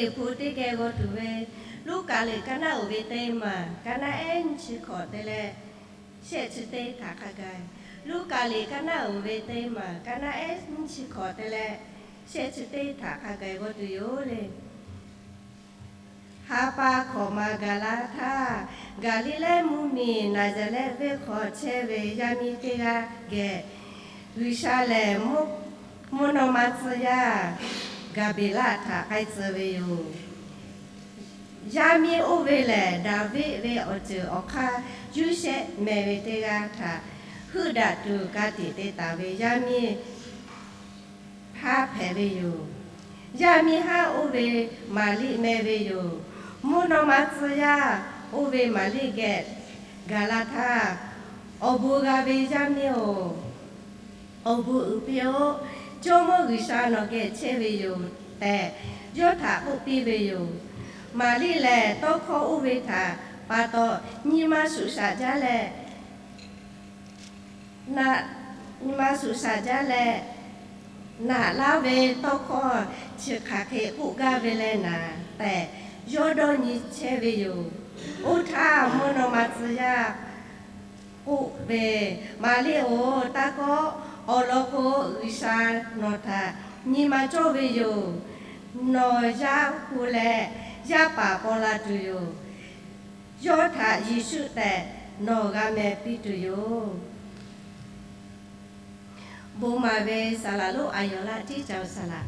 Liꞈ hpu teˇ geh g'aw tuˬ ve, Luˉkaꞈ liꞈ kaˇ naˉ uiˍ ve teˇ maˬ, kaˇ naˉ ehˉ nyiˇ chi hkawꞈ te leh shehˆ chi teˇ htaꞈ hk'a gaˬ. Luˉkaꞈ liꞈ kaˇ naˉ uiˍ ve teˇ maˬ, kaˇ naˉ ehˉ nyiˇ chi hkawꞈ te leh shehˆ chi teˇ htaꞈ hk'a gaˬ g'aw tuˬ yoˬ le. Ha pa hkawꞈ ma gaˬ la htaˇ, Gaˍliˍlehˇ mvuhˇ miˬ Naˍzaˍrehˆ venˇ hk'aw chehˇ ve yaˇ miˇ teˇ g'aˇ geh, G'uiˬsha lehˬ mvuhˇ naw ma tcuh yaˇ Gaˍbeˍlaˆ htaꞈ k'ai tcuh ve yoˬ. Yaˇ miˇ oˇ ve lehˬ, Daˍviˆ ve awˬ ceuˬ awˬ hk'aˇ Yoˇsehꞈ meh ve teˇ g'aˇ htaꞈ heuˆ daꞈ tuˬ ka tiꞈ te taˍ ve yaˇ miˇ haˉ hpehꞈ ve yoˬ. Yaˇ miˇ haˉ oˇ ve Maˍriˆ meh ve yoˬ. Mvuhˇ naw ma tcuh yaˇ oˇ ve Maˍriˆ geh gaˬ la htaˇ, Awˬ bon g'a ve yaˇ miˇ-oˬ, awˬ bon uiˍ piˇ-oˆ. Jawˇmawˇ G'uiˬsha nawˬ geh chehˇ ve yoˬ tehꞈ, yawˇ htaꞈ k'oˆ piˇ ve yoˬ. Maˍriˆ lehˬ, tawˇ hkawˇ oˇ ve htaꞈ pa taw nyi ma shuꞈ shaꞈ jaˇ leh, nyi ma shuꞈ shaꞈ jaˇ leh, naꞈ laˇ ve tawˇ hkawˇ chi hk'aˬ hk'e k'oˆ gaˇ ve le naˍ tehꞈ, yawˇ dawˇ nyi chehˇ ve yoˬ. Oˇ htaˇ, mvuhˇ naw ma tcuh yaˇ k'oˆ ve, Maˍriˆ-oˬ, taˇ kawˆ. Awˬ lawn k'o, G'uiˬsha nawˬ htaꞈ nyi ma cawˇ ve yoˬ. Nawˬ yaˇ hu leh yaˇ paˍ paw la tuˬ yoˬ. Yawˇ htaꞈ Yeˍsuˆ tehꞈ nawˬ g'a meh piˇ tuˬ yoˬ. Bon maˍ ve saˍ laˍ lonˉ Aˍyonˍ laˇ tiˉ ca saˍ laˍ.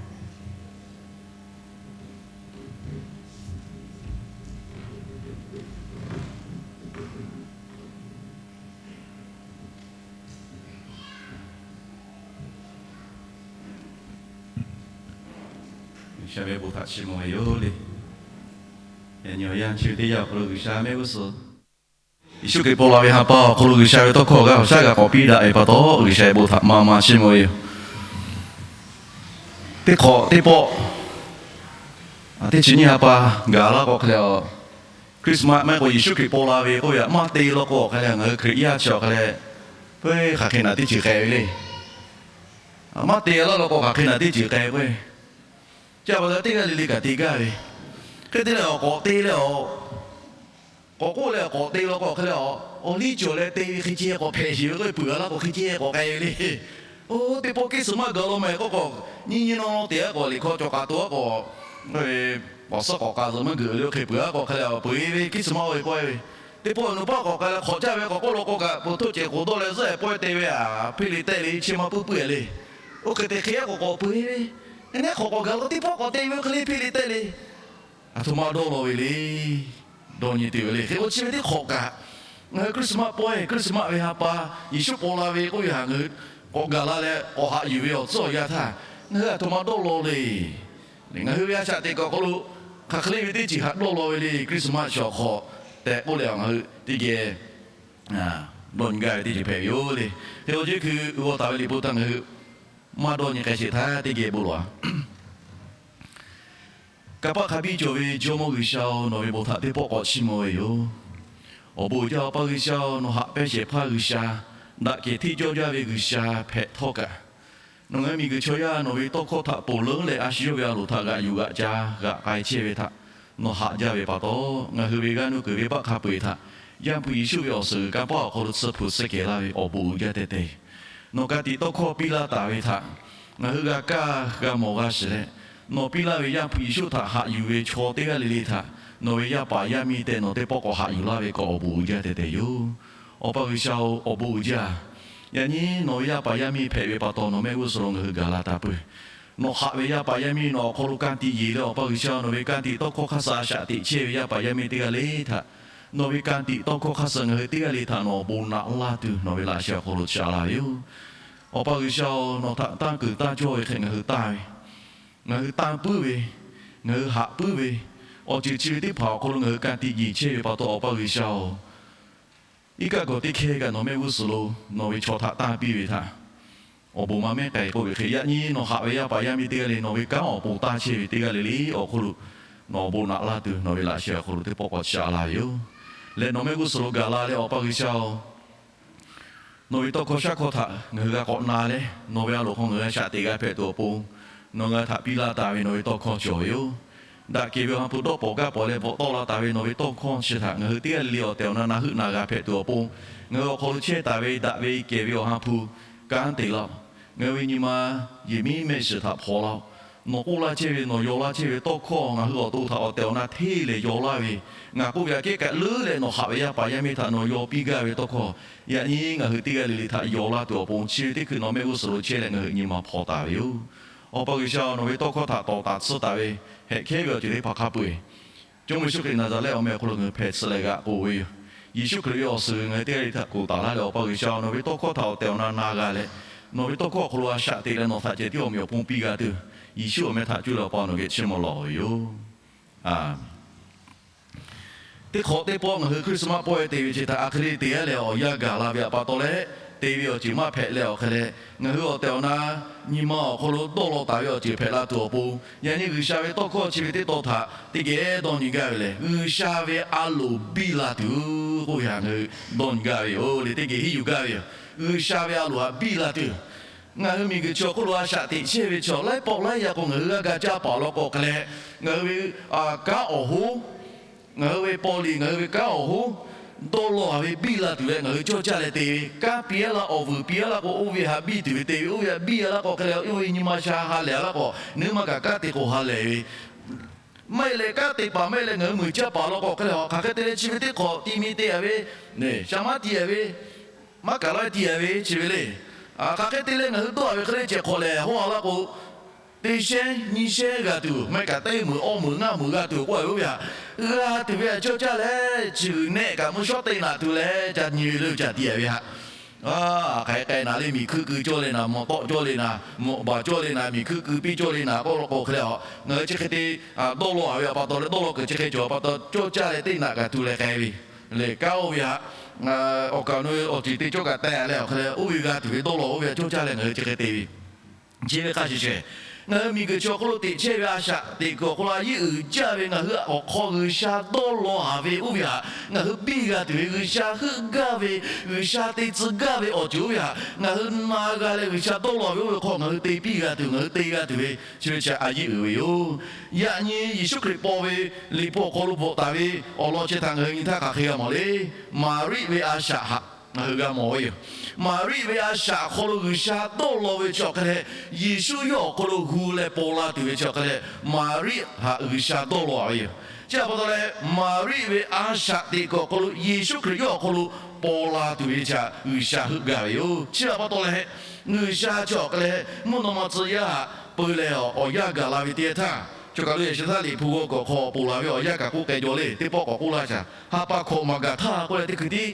G'uiˬsha ve bon htaꞈ chiˇ mvuh ve yoˬ le. Yaꞈ nyi awˬ yanˇ chi ve teˇ yanˇ awˬ hk'aw lo G'uiˬsha mehˆ g'uˇ suhˍ Yeˍsuˆ Hkriꞈ paw la ve ha pa awˬ hk'aw lo G'uiˬsha ve tawˇ hkawˇ g'a awˬ shaˉ g'a k'awꞈ piˇ daꞈ ve pa taw, G'uiˬsha ve bon htaꞈ maˇ maˇ chiˇ mvuh ve yoˬ. Teˇ hk'awꞈ teˇ pawˆ, teˇ chi nyiˇ ha pa gaˬ laˇ k'o hk'e leh, Christmas maˇ heˆ k'o Yeˍsuˆ Hkriꞈ paw la ve k'oˆ ve htaꞈ maˇ te law k'o hk'e leh, ngaˬ hui Hkriꞈ yaˇ chi awˬ hk'e leh, peuˬ hk'aˬ hk'e naꞈ teˇ ceuˬ k'ai ve le. Maˇ te laˇ law k'o hk'aˬ hk'e naꞈ teˇ ceuˬ k'ai k'o, chi pa taw teˇ g'aˇ le le kaꞈ te gaˇ ve. Hk'e te leh awˬ k'awꞈ te leh awˬ k'awꞈ k'oˆ leh awˬ k'awꞈ te law k'o hk'e leh, awˬ liˇ cawˬ leh te ve hk'e ceh k'awꞈ hpehꞈ sheˍ ve k'o, peuˬ a laˇ k'o hk'e ceh k'awꞈ k'ai ve le. Oˇ teˇ pawˆ Christmas gaˬ law meh k'oˆ k'o, nyiˇ nyiˇ nawˇ nawˇ te aˉ k'awꞈ liꞈ hkawˇ cawˬ k'aꞈ to aˉ k'awꞈ, awˬ suhˉ k'awꞈ k'aꞈ zuhꞈ maˇ geuꞈ le, oˇ hk'e peuˬ a k'o hk'e leh peuˬ e ve Christmas oˇ ve k'oˆ e ve, teˇ pawˆ nawˬ paˆ k'awꞈ k'ai leh hk'awꞈ caˇ ve k'awꞈ k'oˆ law k'o kaꞈ, po htoˇ cehˬ k'oˍ dawˇ leh zuhˆ e pawehˇ te ve a, hpeˇ le tehˆ le, chi ma puiˉ puiˉ e le. Oˇ hk'e te hk'e a k'awꞈ k'awꞈ peuˬ e ve, e neˉ hk'awꞈ k'awꞈ gaˬ k'o teˇ pawˆ k'awꞈ te ve oˇ hk'e le hpeˇ le tehˆ le. Aˬ htoꞈ ma dawˇ law ve le. Dawˇ nyi te ve le. Hk'e k'o chi ve teˇ hk'awꞈ kaꞈ, ngaˬ hui Christmas pawehˇ, Christmas ve ha pa, Yeˍsuˆ paw la ve k'oˆ ve htaꞈ ngaˬ hui k'awꞈ gaˬ la leh k'awꞈ haꞈ yuˬ ve awˬ tcuhˉ awˬ yanˇ htaˇ, ngaˬ hui aˬ htoꞈ ma dawˇ law le. Ngaˬ hui ve a shaꞈ teꞈ kaꞈ awˬ hk'aw lo hk'aˬ hk'e le ve teˇ ceuˬ htaꞈ dawˇ law ve le. Christmas chi awˬ hk'aw tehꞈ k'oˆ leh ngaˬ hui teˇ geh dawˇ nyi gaˇ ve teˇ ceuˬ hpehꞈ ve yoˬ le. Hk'e k'o chi hkui g'aw taˍ ve liꞈ hpu htaꞈ ngaˬ hui maˇ dawˇ nyi k'ai sheˍ htaˇ teˇ geh bon lawˬ a. Kanˇ paˆ hk'a biˇ cawˬ ve Jawˇmawˇ G'uiˬsha-oˬ, nawˬ ve bon htaꞈ teˇ pawˆ k'awꞈ chiˇ mvuh ve yoˬ. Awˬ bon uiˍ jaˇ Awˬ pa G'uiˬsha-oˬ, nawˬ haꞈ pehnˇ shehˍ hpaˇ G'uiˬsha, daꞈ kehˬ hteˇ cawˇ jaˇ ve G'uiˬsha hpehꞈ htawˇ kaꞈ, nawˬ ngaˬ hui miˬguiˬ chaw yaˇ nawˬ ve tawˇ hkawˇ htaꞈ ponˬ leuˉ leh a shu yawˇ ve a loˍ htaꞈ g'aꞈ yuˬ g'aꞈ ca g'aꞈ k'ai chehˇ ve htaꞈ nawˬ haꞈ jaˇ ve pa taw, ngaˬ hui ve g'aˇ nuˇ kuiˬ venˇbaˆ hk'a peu-eˬ htaꞈ Yaˇ hpu Yeˍsuˆ ve awˬ suhˍ g'uiˬ kanˇ paˆ awˬ hk'aw lo tsuhˇ hpu suhˆ kehˬ laˇ ve awˬ bon uiˍ jaˇ tehꞈ te. Nawˬ ka tiꞈ tawˇ hkawˇ piˇ laˇ taˍ ve htaꞈ ngaˬ hui g'a kaˇ g'a mawˬ g'a shiˍ leh, nawˬ piˇ laˇ ve Yaˇ hpu Yeˍsuˆ htaꞈ haꞈ yuˬ ve chaw teˇ g'aˇ le le htaꞈ nawˬ ve yaˇ paˍ yaˇ miˇ tehꞈ nawˬ teˇ pawˆ k'awꞈ haꞈ yuˬ laˇ ve kaꞈ awˬ bon uiˍ jaˇ tehꞈ te yoˬ. Awˬ pa G'uiˬsha-oˬ, awˬ bon uiˍ jaˇ. Yaꞈ nyi nawˬ ve yaˇ paˍ yaˇ miˇ hpehꞈ ve pa taw nawˬ mehˆ g'uˇ suhˍ lo ngaˬ hui gaˬ la taˍ peuˬ. Nawˬ haꞈ ve yaˇ paˍ yaˇ miˇ nawˬ awˬ hk'aw lo ka tiꞈ yeˬ leh, Awˬ pa G'uiˬsha nawˬ ve ka tiꞈ tawˇ hkawˇ hk'aˇ suh a shaꞈ teꞈ chehˇ ve yaˇ paˍ yaˇ miˇ teˇ g'aˇ le htaꞈ, nawˬ ve ka tiꞈ tawˇ hkawˇ hk'aˇ suh ngaˬ hui teˇ g'aˇ le htaꞈ nawˬ awˬ bon naꞈ laˇ tuˬ nawˬ ve laꞈ sheh awˬ hk'aw lo chaꞈ la ve yoˬ. Awˬ pa G'uiˬsha-oˬ, nawˬ htaꞈ tanˇ kuiˬ tanˇ cawˇ ve hk'e ngaˬ hui tanˇ ve, ngaˬ hui tanˇ puiˉ ve, ngaˬ hui haꞈ puiˉ ve, awˬ ceuˬ chi ve teˇ hpaˍ awˬ hk'aw lo ngaˬ hui ka tiꞈ yeˬ chehˇ ve pa taw, Awˬ pa G'uiˬsha-oˬ, iˉ kaˆ gawˬ teˇ hkehˇ kaꞈ nawˬ mehˆ g'uˇ suhˍ lo nawˬ ve chaw htaꞈ tanˇ piˇ ve htaꞈ awˬ bon maˇ mehˉ k'ai k'oˆ ve hk'e, yaꞈ nyi nawˬ haꞈ ve yaˇ paˍ yaˇ miˇ teˇ g'aˇ le nawˬ ve kanˉ awˬ pon taˇ chehˇ ve teˇ g'aˇ le le awˬ hk'aw lo nawˬ awˬ bon naꞈ laˇ tuˬ nawˬ ve laꞈ sheh awˬ hk'aw lo teˇ pawˆ k'awꞈ chaꞈ la ve yoˬ. Leh nawˬ mehˆ g'uˇ suhˍ lo gaˬ la leh, Awˬ pa G'uiˬsha-oˬ, nawˬ ve tawˇ hkawˇ shaˉ hkawˇ htaꞈ ngaˬ hui g'a k'awꞈ na leh, nawˬ ve a loˍ hk'aw ngaˬ hui g'a shaꞈ teꞈ g'a hpehꞈ tuˬ awˬ pon, nawˬ ngaˬ hui htaꞈ piˇ laˇ taˍ ve nawˬ ve tawˇ hkawˇ cawˬ ve yoˬ. daꞈ kehˬ ve awˬ ha hpu dawˇ pawˍ gaˇ pawˍ leh bvuhꞈ tawˆ la taˍ ve nawˬ ve tawˇ hkawˇ chi htaꞈ ngaˬ hui teˇ g'aˇ le le awˬ tehˬ awˬ na na heuˆ na g'a hpehꞈ tuˬ awˬ pon, ngaˬ hui awˬ hk'aw lo chehˇ taˍ ve daꞈ ve kehˬ ve awˬ ha hpu kanˉ te laˇ-oˆ. Ngaˬ hui ve nyi ma yehˬ miˉ mehˆ shiˍ htaꞈ hpaw laˇ-oˆ. Nawˬ k'oˆ laˇ chehˇ ve nawˬ yaw laˇ chehˇ ve tawˇ hkawˇ ngaˬ hui awˬ to htaꞈ awˬ tehˬ awˬ na hteˇ lehˬ yaw laˇ ve, ngaˬ k'oˆ ve aꞈ kehˉ kaꞈ leuˉ leh nawˬ haꞈ ve yaˇ paˍ yaˇ miˇ htaꞈ nawˬ yaw piˇ gaˇ ve tawˇ hkawˇ, yaꞈ nyi ngaˬ hui teˇ g'aˇ le le htaꞈ yaw laˇ tuˬ awˬ pon chi ve teˇ hkui nawˬ mehˆ g'uˇ suhˍ lo chehˇ leh ngaˬ hui nyi ma hpaw taˍ ve yoˬ. Awˬ pa G'uiˬsha, nawˬ ve tawˇ hkawˇ htaꞈ tawˍ taˍ tsuhˇ taˍ ve hehꞈ hkehˉ ve awˬ ceuˬ teˇ hpaˍ hk'a peu-eˬ, Jawˇmawˇ Yeˍsuˆ Hkriꞈ Naˍzaˍrehˆ awˬ meh awˬ hk'aw lo ngaˬ hui hpehꞈ tsuhꞈ leh g'a k'oˆ ve yoˬ. Yeˍsuˆ Hkriꞈ ve awˬ suhˍ ngaˬ hui teˇ g'aˇ le htaꞈ k'oˍ taˍ laˇ leh, Awˬ pa G'uiˬsha, nawˬ ve tawˇ hkawˇ htaꞈ awˬ tehˬ awˬ na na g'a leh, nawˬ ve tawˇ hkawˇ awˬ hk'aw lo a shaꞈ teꞈ leh nawˬ htaꞈ ceh tiˉ awˬ meꞈ awˬ pon piˇ g'a tuˬ, Yeˍsuˆ awˬ meh htaꞈ cuˇ leh Awˬ pa nawˬ geh chiˇ mvuh lawˬ ve yoˬ. Teˇ hk'awꞈ teˇ pawˆ ngaˬ hui Christmas pawehˇ te ve chi htaꞈ a hk'e le te-a leh awˬ yanˇ gaˬ la ve htaꞈ pa taw leh, te ve awˬ ceuˬ maˇ hpehꞈ leh awˬ hk'e leh, ngaˬ hui awˬ tehˬ awˬ na nyi ma awˬ hk'aw lo dawˇ law taˍ ve awˬ ceuˬ hpehꞈ la tuˬ awˬ pon, yaꞈ nyi G'uiˬsha ve tawˇ hkawˇ chi ve teˇ tawn htaꞈ teˇ geh dawˇ nyi gaˇ ve lehˬ, G'uiˬsha ve a loˍ biˇ la tuˬ k'oˆ ve htaꞈ ngaˬ hui dawˇ nyi gaˇ ve yoˬ le. Teˇ geh henˇ yuˬ gaˇ ve yoˬ. G'uiˬsha ve a loˍ htaꞈ biˇ la tuˬ. Ngaˬ hui miˬguiˬ chi awˬ hk'oˆ lo a shaꞈ teꞈ chehˇ ve chaw laiˉ pawˆ laiˉ yaˇ k'o, ngaˬ hui g'a ga caˇ paˍ law k'o hk'e leh, ngaˬ hui ve kanˉ awˬ hoˉ, ngaˬ hui ve paw liꞈ, ngaˬ hui ve kanˉ awˬ hoˉ dawˇ law-a ve biˇ la tuˬ leh ngaˬ hui cawˇ caˇ leh te ve, kanˉ piˇ-a laˇ, awˬ vuiˬ piˇ-a laˇ k'o, oˇ ve htaꞈ biˇ tuˬ ve te ve, oˇ ve htaꞈ biˇ-a laˇ k'o hk'e leh, oˇ ve nyi ma sha ha lehˬ-a laˇ k'o, naˉ maˇ kaꞈ kanˉ te k'o ha lehˬ ve maˇ heˆ leh, kanˉ te paˍ maˇ heˆ leh ngaˬ hui muiˬ caˇ paˍ law k'o hk'e leh, hk'aˬ hk'e te leh chi ve teˇ hk'awꞈ ti mi te-a ve, shaˍ maˉ ti-a ve, maˇ kaˬ laˇ ti-a ve chi ve le. Hk'aˬ hk'e te leh ngaˬ hui dawˇ-a ve hk'e le ceh hk'awꞈ lehˬ, haw-a laˇ k'o, teˇ shehnˉ nyiˇ shehnˉ g'a tuˬ, maˇ heˆ kaꞈ teˇ meunˍ awˇ meunˍ ngaˇ meunˍ g'a tuˬ k'oˆ-a ve oˇ ve htaꞈ g'a tuˬ ve htaꞈ cawˇ caˇ leh, chi g'uiˬ nehˆ kaꞈ mvuhˇ shawˉ teˇ naꞈ tuˬ leh ca nyi ve le, ca ti-a ve htaꞈ hk'aˬ hk'e k'ai naˍ le, miˬ hkuiˇ keu cawˇ le naˍ, mawꞈ tawˆ cawˇ le naˍ, mawꞈ baˬ cawˇ le naˍ, miˬ hkuiˇ keu piˇ cawˇ le naˍ k'oˆ law k'o hk'e leh, ngaˬ hui chi hk'e te dawˇ law-a ve htaꞈ pa taw leh, dawˇ law kuiˬ chi hk'e cawˬ pa taw cawˇ caˇ leh teˇ naꞈ kaꞈ tuˬ leh k'ai ve le. Kanˉ oˇ ve htaꞈ awˬ kaˍ awˬ nu ve awˬ ceuˬ te cawˇ kaꞈ teh leh awˬ hk'e leh, oˇ ve g'a tuˬ ve dawˇ law oˇ ve htaꞈ cawˇ caˇ leh ngaˬ hui chi hk'e te ve chi ve hk'a shuˍ shuˍ, ngaˬ hui miˬguiˬ chi awˬ hk'oˆ lo teꞈ chehˇ ve a shaꞈ teꞈ kuiˬ awˬ hk'aw lo a yiˉ uiˍ jaˇ ve ngaˬ hui awˬ hk'aw G'uiˬsha dawˇ law-a ve oˇ ve htaꞈ ngaˬ hui biˇ g'a tuˬ ve, G'uiˬsha heuˆ gaˇ ve, G'uiˬsha te tcuh gaˇ ve awˬ ceuˬ oˇ ve htaꞈ ngaˬ hui na g'a leh, G'uiˬsha dawˇ law ve oˇ ve hk'aw ngaˬ hui te piˇ g'a tuˬ, ngaˬ hui te g'a tuˬ ve chi ve chi a yiˉ uiˍ ve yoˬ. Yaꞈ nyi Yeˍsuˆ Hkriꞈ paw ve Liꞈ hpu awˬ hk'aw lo bvuhꞈ taˍ ve awˬ lawn chi htaꞈ ngaˬ hui nyi htaˇ hk'aˬ hk'e g'a mawˬ le. Maˍriˆ ve a shaꞈ htaꞈ ngaˬ hui g'a mawˬ ve yoˬ. Maˍriˆ ve a shaꞈ awˬ hk'aw lo G'uiˬsha dawˇ law ve chi awˬ hk'e leh, Yeˍsuˆ yawˇ awˬ hk'aw lo hu leh paw la tuˬ ve chi awˬ hk'e leh, Maˍriˆ htaꞈ G'uiˬsha dawˇ law-a ve yoˬ. Chi htaꞈ pa taw leh, Maˍriˆ ve a shaꞈ teꞈ kuiˬ awˬ hk'aw lo Yeˍsuˆ Hkriꞈ yawˇ awˬ hk'aw lo paw la tuˬ ve chi htaꞈ G'uiˬsha heuˆ gaˇ ve yoˬ. Chi htaꞈ pa taw leh, G'uiˬsha chi awˬ hk'e leh mvuhˇ naw ma tcuh yaˇ htaꞈ peu leh awˬ yanˇ gaˬ la ve teˇ htaˇ, chaw kaˬ lo yaꞈ sheh htaˇ Liꞈ hpu g'aw kuiˬ awˬ hk'aw ponˬ laˬ ve awˬ yanˇ kaꞈ k'oˆ k'ai jaw le. Teˇ pawˆ k'awꞈ k'oˆ laˇ shaˍ. Ha pa hkawꞈ maˍ gaˬ htaˇ k'oˆ leh teˇ hkui tiˉ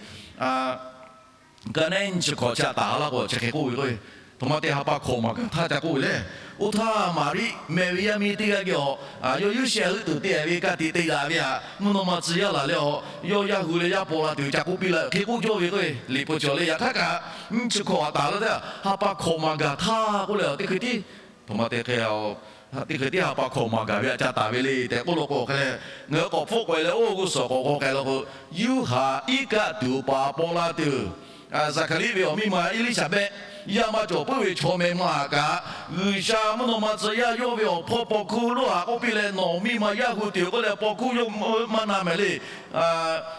ka neˉ nyiˇ chi hkawꞈ chi htaꞈ taˍ laˇ k'o chi hk'e k'oˆ ve k'o, aˬ htoꞈ ma te ha pa hkawꞈ maˍ gaˬ htaˇ ca k'oˆ ve le. Oˇ htaˇ Maˍriˆ meh ve yaˇ miˇ teˇ g'aˇ geh awˬ, yawˇ Yuˇshehˍ heuˆ tuˬ te-a ve ka tiꞈ te daꞈ ve htaꞈ mvuhˇ naw ma tcuh yaˇ laˬ leh awˬ, yawˇ yaˇ hu leh yaˇ paw la tuˬ ca k'oˆ piˇ la hk'e k'oˆ cawˇ ve k'o, Liꞈ hpu cawˬ le. Yaꞈ hk'aˇ kaꞈ nyiˇ chi hkawꞈ htaꞈ taˍ laˇ htaˇ ha pa hkawꞈ maˍ gaˬ htaˇ k'oˆ leh teˇ hkui tiˉ, aˬ htoꞈ ma te hk'e, teˇ hkui tiˉ ha pa hkawꞈ maˍ gaˬ ve htaꞈ ca taˍ ve le tehꞈ k'oˆ law k'o hk'e leh, ngaˬ hui k'awꞈ hpfuhˆ k'ai leh oˇ g'uˇ suhˍ k'awꞈ g'aw k'ai law k'o, Yuˇhaꞈ iˉ kaˆ tuˬ paˍ paw la tuˬ, Zaˍhkaˍriˆ ve awˬ miˇ ma Eˇliˇsaˍbehˆ, yaˇ maˇ cawˬ puiˉ ve chaw meh maˇ haꞈ kaꞈ, G'uiˬsha mvuhˇ naw ma tcuh yaˇ yawˇ ve awˬ hpawˇ paw hkuˇ lo haꞈ k'oˆ piˇ leh, nawˬ miˇ ma yaˇ hu tuˬ k'oˆ leh paw hkuˇ yawˇ maˇ na mehˍ le.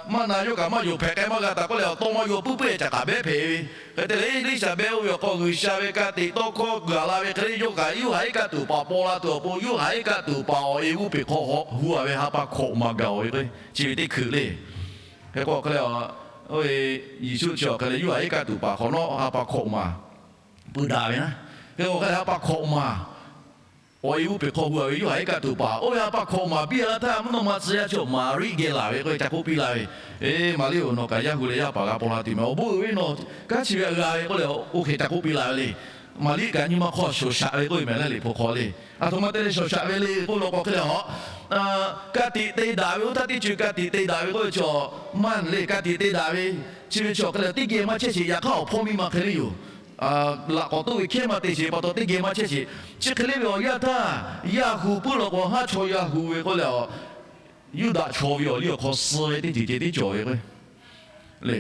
Maˇ na yawˇ kaꞈ maˇ yonˍ hpehꞈ k'ai maˇ g'a taˍ k'oˆ leh, awˬ taw maˇ yaw puiˉ puiˉ-e caꞈ k'aꞈ behˉ hpehꞈ ve. Hk'e te leh Eˇliˇsaˍbehˆ oˇ ve awˬ hk'aw G'uiˬsha ve ka tiꞈ tawˇ hkawˇ gaˬ la ve hk'e le, yawˇ kaꞈ Yuˇhaꞈ iˉ kaˆ tuˬ paˍ paw la tuˬ awˬ pon, Yuˇhaꞈ iˉ kaˆ tuˬ paˍ awˬ e g'uˇ peˬ hk'aw hu-a ve ha pa hkawꞈ maˍ gaˬ-oˬ ve k'o, chi ve teˇ hkui le. Hk'e k'o hk'e leh, Yeˍsuˆ chi awˬ hk'e leh Yuˇhaꞈ iˉ kaˆ tuˬ paˍ hk'awꞈ nawˉ ha pa hkawꞈ maˍ pui daꞈ ve na. Hk'e k'o hk'e leh ha pa hkawꞈ maˍ awˬ e g'uˇ peˬ hk'aw hu-a ve Yoˇhanˬ iˉ kaˆ tuˬ paˍ oˇ ve ha pa hkawꞈ maˍ biˇ la htaˇ, mvuhˇ naw ma tcuh yaˇ chi Maˍriˆ geh laˬ ve k'oˆ ve ca k'oˆ piˇ la ve, Eˬ, Maˍriˆ-oˬ, nawˬ kaꞈ yaˇ hu leh yaˇ paˍ g'a paw la tuˬ meh. Awˬ bon uiˍ ve nawˬ kanˉ chi ve g'a ve k'oˆ leh oˇ hk'e ca k'oˆ piˇ la ve le. Maˍriˆ kaꞈ nyi ma hk'aw shawˍ shaꞈ ve k'oˆ ve meh laˇ Liꞈ hpu hk'aw le. Aˬ htoꞈ ma te leh shawˍ shaꞈ ve le k'oˆ law k'o hk'e leh, ka tiꞈ te daꞈ ve oˇ htaˇ teˇ ceuˬ ka tiꞈ te daꞈ ve k'oˆ ve chaw, maˇ le ka tiꞈ te daꞈ ve, chi ve chaw hk'e leh teˇ geh maˇ chehˇ sheˍ. Yaꞈ hk'aˇ awˬ hpawˇ miˇ ma hk'e le yoˬ. Laꞈ k'awꞈ toˆ ve hkehˉ maˇ te sheˍ pa taw teˇ geh maˇ chehˇ sheˍ. Chi hk'e le ve awˬ yanˇ htaˇ, yaˇ hu puiˉ law k'o haˉ chaw yaˇ hu ve k'oˆ leh, Yuˇdaꞈ chaw ve awˬ liˇ awˬ hk'aw suh ve teˇ ceuˬ ceh tiˉ cawˬ ve k'o, le,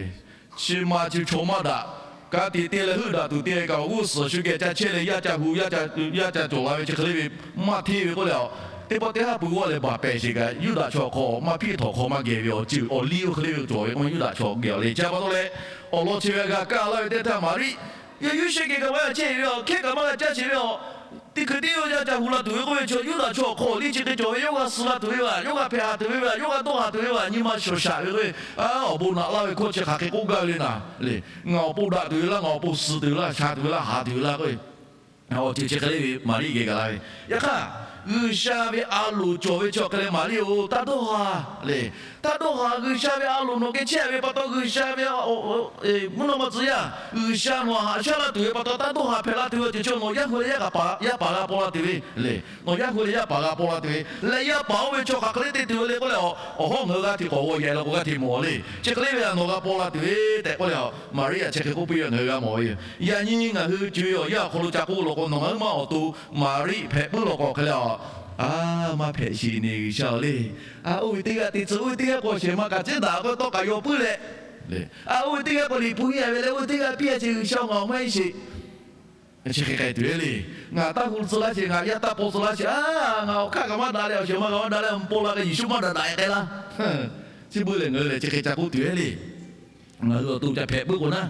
chi ma chi chaw maˇ daꞈ, ka tiꞈ te leh heuˆ daꞈ tuˬ te kaꞈ awˬ g'uˇ suhˍ shu geh ca chehˇ leh yaˇ ca hu, yaˇ ca cawˬ la ve chi hk'e le ve maˇ hteˇ ve k'oˆ leh, teˇ pawˆ teˇ haˉ pui g'awˇ leh baˬ pehˍ sheˍ kaꞈ, Yuˇdaꞈ chaw hk'aw maˇ hpiˇ htawˍ hk'aw maˇ geh ve awˬ ceuˬ awˬ liˇ oˇ hk'e le ve cawˬ ve k'o, Yuˇdaꞈ chaw geh awˬ le. Chi pa taw leh, awˬ lawn chi ve g'a kaˇ laˇ ve teˇ htaˇ Maˍriˆ, yawˇ Yoˇsehꞈ geh kaꞈ maˇ g'a chehˇ ve aˬ, hkehˉ kaꞈ maˇ g'a caˇ sheˍ ve aˬ, teˇ hkui teˇ yanˇ ca hu la tuˬ ve k'oˆ ve chaw, Yuˇdaꞈ chaw awˬ hk'aw awˬ liˇ chi hk'e cawˬ ve, yawˇ g'a suh la tuˬ ve vaˬ, yawˇ g'a hpehꞈ ha tuˬ ve vaˬ, yawˇ g'a dawˇ ha tuˬ ve vaˬ, nyi ma shawˍ shaꞈ ve k'o, awˬ bon naꞈ laˇ ve hkawˇ chi hk'aˬ hk'e k'oˆ gaˇ ve le naˍ le. Ngaˬ awˬ pon daꞈ tuˬ ve laˇ, ngaˬ awˬ pon suh tuˬ ve laˇ, sha tuˬ ve laˇ, haꞈ tuˬ ve laˇ k'o, awˬ ceuˬ chi hk'e le ve Maˍriˆ geh gaˬ la ve. Yaꞈ hk'aˇ, G'uiˬsha ve a loˍ cawˬ ve chi awˬ hk'e leh Maˍriˆ-oˬ, taˇ dawˇ ha le. Taˇ dawˇ ha. G'uiˬsha ve a loˍ nawˬ geh chehˇ ve pa taw, G'uiˬsha ve mvuhˇ naw ma tcuh yaˇ, G'uiˬsha nawˬ haꞈ shaˉ laˇ tuˬ ve pa taw, taˇ dawˇ ha hpehꞈ la tuˬ ve awˬ ceuˬ chi nawˬ yaˇ hu leh yaˇ paˍ g'a paˍ g'a paw la tuˬ ve le. Nawˬ yaˇ hu leh yaˇ paˍ g'a paw la tuˬ ve leh, yaˇ paˍ oˇ ve chaw hk'aˬ hk'e le te tuˬ ve le k'oˆ leh, awˬ hawˉ ngaˬ hui g'aˇ hteꞈ k'awꞈ g'aw yaꞈ la k'o g'aˇ hteꞈ mawˬ le. Chi hk'e le ve a nawˬ g'a paw la tuˬ ve tehꞈ k'oˆ leh, Maˍriˆ a chi hk'e k'oˆ piˇ ve ngaˬ hui g'a mawˬ ve yoˬ. Yaꞈ nyi ngaˬ hui co ve awˬ yanˇ awˬ hk'aw lo ca k'oˆ law k'o, nawˬ ngaˬ hui maˇ awˬ to Maˍriˆ hpehꞈ puiˉ law k'o hk'e leh, a, maˇ hpehꞈ sheˍ neˬ G'uiˬsha-oˬ le. A, oˇ ve teˇ g'aˇ te tcuh, oˇ ve teˇ g'aˇ k'o shehˍ ma kaꞈ ciˉ daꞈ k'o tawˇ kaꞈ yaw puiˉ leh, a, oˇ ve teˇ g'aˇ k'o liꞈ hpu heˆ ve leh, oˇ ve teˇ g'aˇ piˇ a ce G'uiˬsha-oˬ, ngaˬ awˬ maˇ heˆ sheˍ. Chi hk'e k'ai tuˬ ve le. Ngaˬ taˇ hu tcuh laˇ sheˍ, ngaˬ yaˇ taˇ paw tcuh laˇ sheˍ, a, ngaˬ awˬ hk'aˇ kaꞈ maˇ daꞈ leh awˬ shehˍ ma kaꞈ maˇ daꞈ leh awˬ paw la k'o Yeˍsuˆ maˇ daꞈ daꞈ k'ai laˇ. Chi beuꞈ lehˬ ngaˬ hui lehˬ chi hk'e ca k'oˆ tuˬ ve le. Ngaˬ hui awˬ to ca hpehꞈ puiˉ k'o naˉ,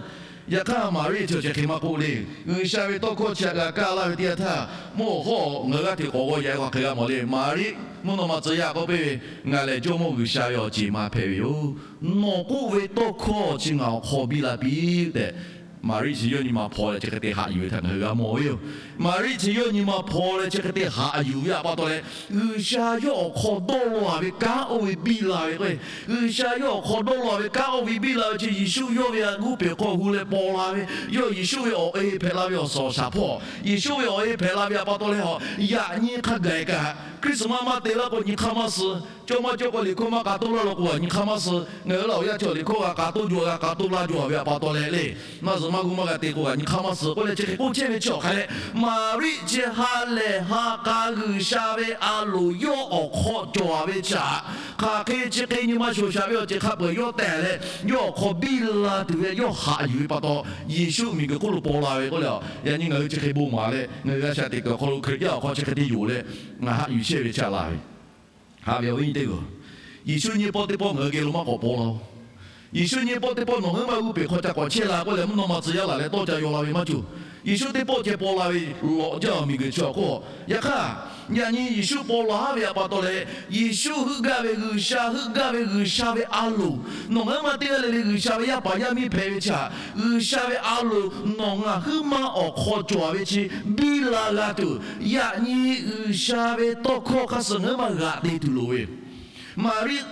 yaꞈ hk'aˇ Maˍriˆ chi awˬ chi hk'e maˇ k'oˆ le. G'uiˬsha ve tawˇ hkawˇ chi htaꞈ g'a kaˇ laˇ ve teˇ yanˇ htaˇ, mvuhˇ awˬ hawˉ ngaˬ hui g'aˇ hteꞈ k'awꞈ g'aw yaꞈ k'o hk'e g'a mawˬ le. Maˍriˆ mvuhˇ naw ma tcuh yaˇ k'oˆ piˇ ve, Ngaˬ lehˬ Jawˇmawˇ G'uiˬsha ve awˬ ceˬ ma hpehꞈ ve yoˬ. Nawˬ k'oˆ ve tawˇ hkawˇ chi ngaˬ awˬ hk'aw biˇ la piˇ tehꞈ, Maˍriˆ chi yawˇ nyi ma hpaw leh chi hk'e te haꞈ yuˬ ve htaꞈ ngaˬ hui g'a mawˬ ve yoˬ. Maˍriˆ chi yawˇ nyi ma hpaw leh chi hk'e te haꞈ yuˬ ve pa taw leh, G'uiˬsha yawˇ awˬ hk'aw dawˇ law ve kanˉ oˇ ve biˇ la ve k'o, G'uiˬsha yawˇ awˬ hk'aw dawˇ law ve kanˉ oˇ ve biˇ la ve chi Yeˍsuˆ yawˇ ve g'oˇ peˬ hk'aw hu leh paw la ve, yawˇ Yeˍsuˆ ve awˬ e hpehꞈ la ve awˬ suhˍ awˬ shaˍ hpawˇ, Yeˍsuˆ ve awˬ e hpehꞈ la ve pa taw leh, yaꞈ nyi hk'a gaˬ kaꞈ Christmas maˇ te laˇ k'o nyi hk'aˇ maˇ suh, cawˇ maˇ cawˇ k'o liꞈ hkawˇ maˇ k'a toˇ laˇ law k'o g'a nyi hk'aˇ maˇ suh, ngaˬ hui laˇ awˬ yanˇ chi liꞈ hkawˇ g'a k'a toˇ jaw g'a k'a toˇ laˇ jaw ve pa taw leh le, maˇ zuhꞈ maˇ g'uˇ maˇ g'a te k'o g'a nyi hk'aˇ maˇ suh k'oˆ leh chi hk'e k'oˆ chehˇ ve chi awˬ hk'a leh, Maˍriˆ chi ha lehˬ ha k'a G'uiˬsha ve a loˍ yawˇ awˬ hk'aw cawˬ ve chi htaꞈ hk'aˬ hk'e chi hk'e nyi ma shawˍ shaꞈ ve awˬ ceuˬ hk'a peuˬ yawˇ tehˬ leh, yawˇ awˬ hk'aw biˇ la tuˬ ve yawˇ haꞈ yuˬ ve pa taw, Yeˍsuˆ miˬguiˬ hk'oˆ lo paw la ve k'oˆ leh, yaꞈ nyi ngaˬ hui chi hk'e bon maˍ leh ngaˬ hui g'a shaꞈ teꞈ kuiˬ awˬ hk'aw lo Hkriꞈ yaˇ awˬ hk'aw chi hk'e te yonˍ leh, ngaˬ haꞈ yuˬ chehˇ ve chi a la ve, haꞈ ve awˬ viˉ nyi teˇ g'aˇ, Yeˍsuˆ nyi pawˆ teˇ pawˆ ngaˬ hui geh lo maˇ k'awꞈ paw la-oˬ. Yeˍsuˆ nyi pawˆ teˇ pawˆ nawˬ hui maˇ g'uˇ peˬ hk'aw ca k'awꞈ chehˇ la k'oˆ leh, mvuhˇ naw ma tcuh yaˇ laˬ leh tawˇ ca yaw la ve maˇ cawˬ. Yeˍsuˆ teˇ pawˆ ceh paw la ve lawꞈ jaˇ awˬ miˬguiˬ chi awˬ hk'oˆ, yaꞈ hk'aˇ yaꞈ nyi Yeˍsuˆ paw la ve pa taw leh, Yeˍsuˆ heuˆ gaˇ ve G'uiˬsha heuˆ gaˇ ve G'uiˬsha ve a loˍ nawˬ ngaˬ hui maˇ teˇ g'aˇ le le G'uiˬsha ve yaˇ paˍ yaˇ miˇ hpehꞈ ve chi htaꞈ, G'uiˬsha ve a loˍ nawˬ ngaˬ hui maˇ awˬ hk'aw cawˬ ve chi biˇ la g'a tuˬ, yaꞈ nyi G'uiˬsha ve tawˇ hkawˇ hk'a suh ngaˬ hui maˇ g'aꞈ te tuˬ loˍ ve. Maˍriˆ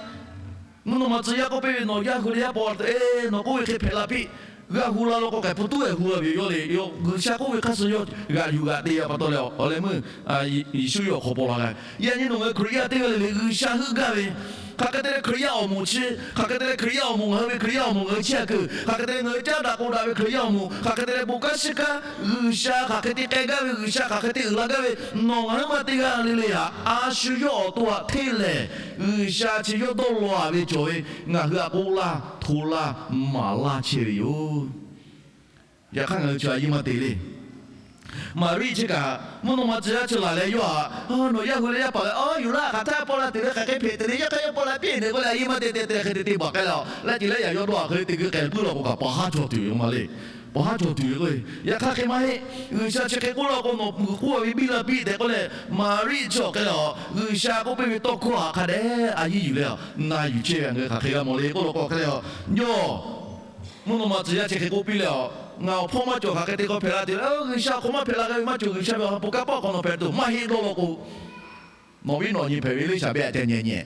mvuhˇ naw ma tcuh yaˇ k'oˆ piˇ ve, Nawˬ yaˇ hui leh yaˇ paw la tuˬ, e, nawˬ k'oˆ ve hk'e hpehꞈ la piˇ. G'a hu la law k'o k'ai hpu tuˉ e hu a ve yoˬ le. G'uiˬsha k'oˆ ve hk'a suh yawˇ g'aꞈ yuˬ g'aꞈ te a pa taw leh, awˬ leh meuˇ Yeˍsuˆ yawˇ awˬ hk'aw paw la g'a. Yaꞈ nyi nawˬ ngaˬ hui Hkriꞈ yaˇ teˇ g'aˇ le le G'uiˬsha heuˆ gaˇ ve, hk'aˬ hk'e te leh Hkriꞈ yaˇ awˬ moˍ chi, hk'aˬ hk'e te leh Hkriꞈ yaˇ awˬ moˍ ngaˬ hui ve Hkriꞈ yaˇ awˬ moˍ ngaˬ hui chehˇ a keu, hk'aˬ hk'e te leh ngaˬ hui caˉ daꞈ k'o daꞈ ve Hkriꞈ yaˇ awˬ moˍ, hk'aˬ hk'e te leh bon kanˉ shiˉ kanˉ G'uiˬsha hk'aˬ hk'e te k'ai gaˇ ve, G'uiˬsha hk'aˬ hk'e te uiˍ la gaˇ ve, nawˬ ngaˬ hui maˇ teˇ g'aˇ le le htaꞈ a shu yawˇ awˬ to htaꞈ hteˇ lehˬ, G'uiˬsha chi yawˇ dawˇ law a ve cawˬ ve ngaˬ hui htaꞈ k'oˆ laˇ, hto laˇ, maˍ laˇ chehˇ ve yoˬ. Yaꞈ hk'aˇ ngaˬ hui chi a yeˇ maˇ te le. Maˍriˆ chi kaꞈ mvuhˇ naw ma tcuh yaˇ chi laˬ leh yawˇ htaꞈ, Nawˬ yaˇ hui leh yaˇ paˍ leh a yuˬ laˇ, hk'aˬ htaˇ paw la tuˬ ve hk'aˬ hk'e hpehꞈ tuˬ le, yaˇ hk'aˇ yaˇ paw la piˇ ne k'oˆ leh a yeˇ maˇ te te te hk'e te te baˬ k'ai leh, laˇ ce leh yaꞈ yawˇ dawˇ a hk'e le te geuˆ k'ai puiˉ law k'o kaꞈ pa haˉ cawˬ tuˬ ve ma le. Pa haˉ cawˬ tuˬ ve k'o, yaꞈ hk'aˇ hk'e maˇ heˆ. G'uiˬsha chi hk'e k'oˆ law k'o, Nawˬ k'oˆ a ve biˇ la piˇ tehꞈ k'oˆ leh, Maˍriˆ chi awˬ hk'e leh G'uiˬsha k'oˆ piˇ ve tawˇ hkawˇ htaꞈ hk'a dehꞈ a yeˇ yuˬ leh na yuˬ chehˇ ve ngaˬ hui hk'aˬ hk'e g'a mawˬ le k'oˆ law k'o hk'e le, yawˇ mvuhˇ naw ma tcuh yaˇ chi hk'e k'oˆ piˇ leh, Ngaˬ awˬ hpawˇ maˇ cawˬ, hk'aˬ hk'e te k'awꞈ hpehꞈ la tuˬ le. G'uiˬsha awˬ hk'aw maˇ hpehꞈ la g'a ve maˇ cawˬ. G'uiˬsha ve awˬ ha hpu kanˇ paˆ hk'awꞈ nawˬ hpehꞈ tuˬ maˇ heˆ dawˇ law k'o, nawˬ viˉ nawˬ nyi hpehꞈ ve Eˇliˇsaˍbehˆ ca nyi nyi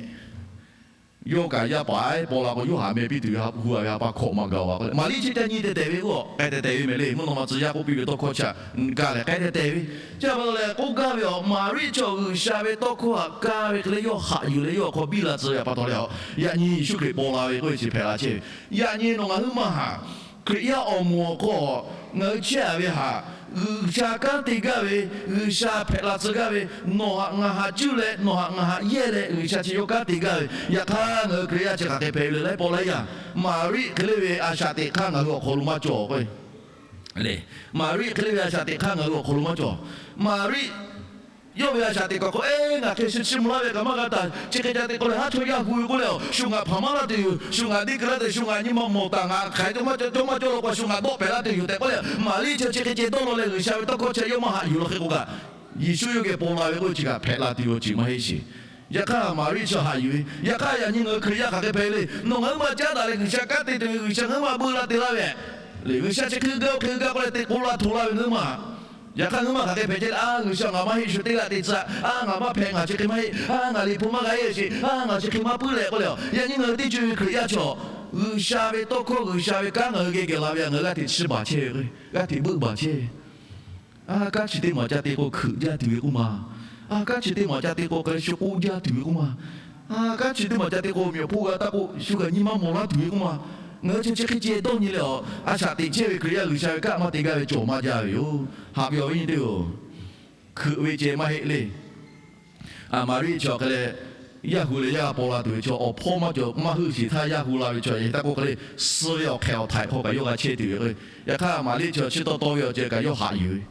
Yawˇ kaꞈ yaˇ paˍ paw la k'o, Yoˇhanˬ meh piˇ tuˬ ve hu a ve ha pa hkawꞈ maˇ gaˬ a k'o, Maˍriˆ chi ca nyi tehˬ tehˬ ve k'o, k'ai tehˬ tehˬ ve mehˍ le. Mvuhˇ naw ma tcuh yaˇ k'oˆ piˇ ve tawˇ hkawˇ chi htaꞈ kaˇ leh k'ai tehˬ tehˬ ve. Chi pa taw leh k'oˆ gaˇ ve, Maˍriˆ chi G'uiˬsha ve tawˇ hkawˇ htaꞈ kaˇ ve hk'e leh yawˇ haꞈ yuˬ leh yawˇ awˬ hk'aw biˇ la tcuh ve pa taw leh, yaꞈ nyi Yeˍsuˆ Hkriꞈ paw la ve k'oˆ ve chi hpehꞈ la chehˇ ve. Yaꞈ nyi nawˬ ngaˬ huiˉ maˇ haꞈ Hkriꞈ yaˇ awˬ moˍ awˬ hk'aw ngaˬ hui chehˇ a ve htaꞈ G'uiˬsha kanˉ te gaˇ ve, G'uiˬsha hpehꞈ la tcuh gaˇ ve, nawˬ htaꞈ ngaˬ htaꞈ cuˇ leh nawˬ htaꞈ ngaˬ htaꞈ yehˇ leh G'uiˬsha chi yawˇ kanˉ te gaˇ ve. Yaꞈ hk'aˇ ngaˬ hui Hkriꞈ yaˇ chi hk'aˬ hk'e hpehꞈ ve le laiˉ pawˆ laiˉ yaˇ. Maˍriˆ hk'e le ve a shaꞈ teꞈ hk'aˇ ngaˬ hui awˬ hk'aw lo maˇ cawˬ k'o, Maˍriˆ hk'e le ve a shaꞈ teꞈ hk'aˇ ngaˬ hui awˬ hk'aw lo maˇ cawˬ. Maˍriˆ Yawˇ ve a shaꞈ teꞈ kaꞈ k'o, eˬ, ngaˬ hk'e chi chiˇ mvuh laˇ ve kaꞈ maˇ g'a taˍ, chi hk'e ca te k'o leh haˉ chawˇ yaˇ hu ve k'oˆ leh, shu ngaˬ hpaˍ maˇ laˇ tuˬ yoˬ, shu ngaˬ deˇ keu laˇ tuˬ, shu ngaˬ nyi ma mawˬ taˍ, ngaˬ hk'aˬ hk'e cawˇ maˇ cawˇ law k'o, shu ngaˬ dawˆ pehˍ laˇ tuˬ yoˬ tehꞈ k'oˆ leh, Maˍriˆ chi chi hk'e ceh dawˇ law leh G'uiˬsha ve tawˇ hkawˇ chi yawˇ maˇ haꞈ yuˬ law hk'e k'o kaꞈ, Yeˍsuˆ yawˇ geh paw la ve k'oˆ chi kaꞈ hpehꞈ la tuˬ ve awˬ ceuˬ maˇ heˆ sheˍ. Yaꞈ hk'aˇ Maˍriˆ chi haꞈ yuˬ ve, yaꞈ hk'aˇ yaꞈ nyi ngaˬ hui Hkriꞈ yaˇ hk'aˬ hk'e hpehꞈ ve le. Nawˬ ngaˬ hui maˇ caˉ daꞈ leh G'uiˬsha kanˉ te tuˬ ve, G'uiˬsha ngaˬ hui maˇ buiˇ la te laˇ ve, G'uiˬsha chi hk'e g'aˇ hk'e g'aˇ k'oˆ leh te k'oˆ laˇ hto laˇ ve ngaˬ hui maˇ. Yaꞈ hk'aˇ ngaˬ hui maˇ hk'aˬ hk'e hpehꞈ chehˇ le, a, G'uiˬsha ngaˬ maˇ heˆ shu teˇ g'aˇ te tcuh, a, ngaˬ maˇ hpehꞈ, ngaˬ chi hk'e maˇ heˆ, a, ngaˬ liꞈ hpu maˇ g'a heˆ sheˍ, a, ngaˬ chi hk'e maˇ puiˉ leh k'oˆ leh, yaꞈ nyi ngaˬ hui teˇ co ve Hkriꞈ yaˇ chaw, G'uiˬsha ve tawˇ hkawˇ, G'uiˬsha ve kanˉ ngaˬ hui geh geh la ve htaꞈ ngaˬ hui g'aˇ hteꞈ chiˇ baˬ chehˇ ve, g'aˇ hteꞈ buiˆ baˬ chehˇ ve. A, kanˉ chi teˇ maˬ ca te k'o hkeuꞈ jaˇ tuˬ ve k'oˆ ma. A, kanˉ chi teˇ maˬ ca te k'o hk'e shu k'oˆ jaˇ tuˬ ve k'oˆ ma. A, kanˉ chi teˇ maˬ ca te k'o miˬ awˬ hpoˇ g'a taˇ k'o shu kaꞈ nyi maˇ mawˬ laˇ tuˬ ve k'oˆ ma. Ngaˬ hui chi chi hk'e ceh dawˇ nyi leh a, a shaꞈ teꞈ chehˇ ve Hkriꞈ yaˇ G'uiˬsha ve kanˉ maˇ te gaˇ ve cawˬ maˇ jaˇ ve yoˬ. Haꞈ ve awˬ viˉ nyi teˇ-oˬ, hkeuꞈ ve ceh maˇ heˆ le. Maˍriˆ chi awˬ hk'e leh, yaˇ hu leh yaˇ paw la tuˬ ve chaw, awˬ hpawˇ maˇ cawˬ maˇ heuˆ sheˍ htaˇ yaˇ hu la ve chaw, yaꞈ hk'aˇ k'oˆ hk'e le, suh ve awˬ hk'ehꞈ awˬ htaiꞈ hk'aw kaꞈ yawˇ g'a chehˇ tuˬ ve. Yaꞈ hk'aˇ Maˍriˆ chi chi taw taw ve awˬ ceuˬ kaꞈ yawˇ haꞈ yuˬ ve,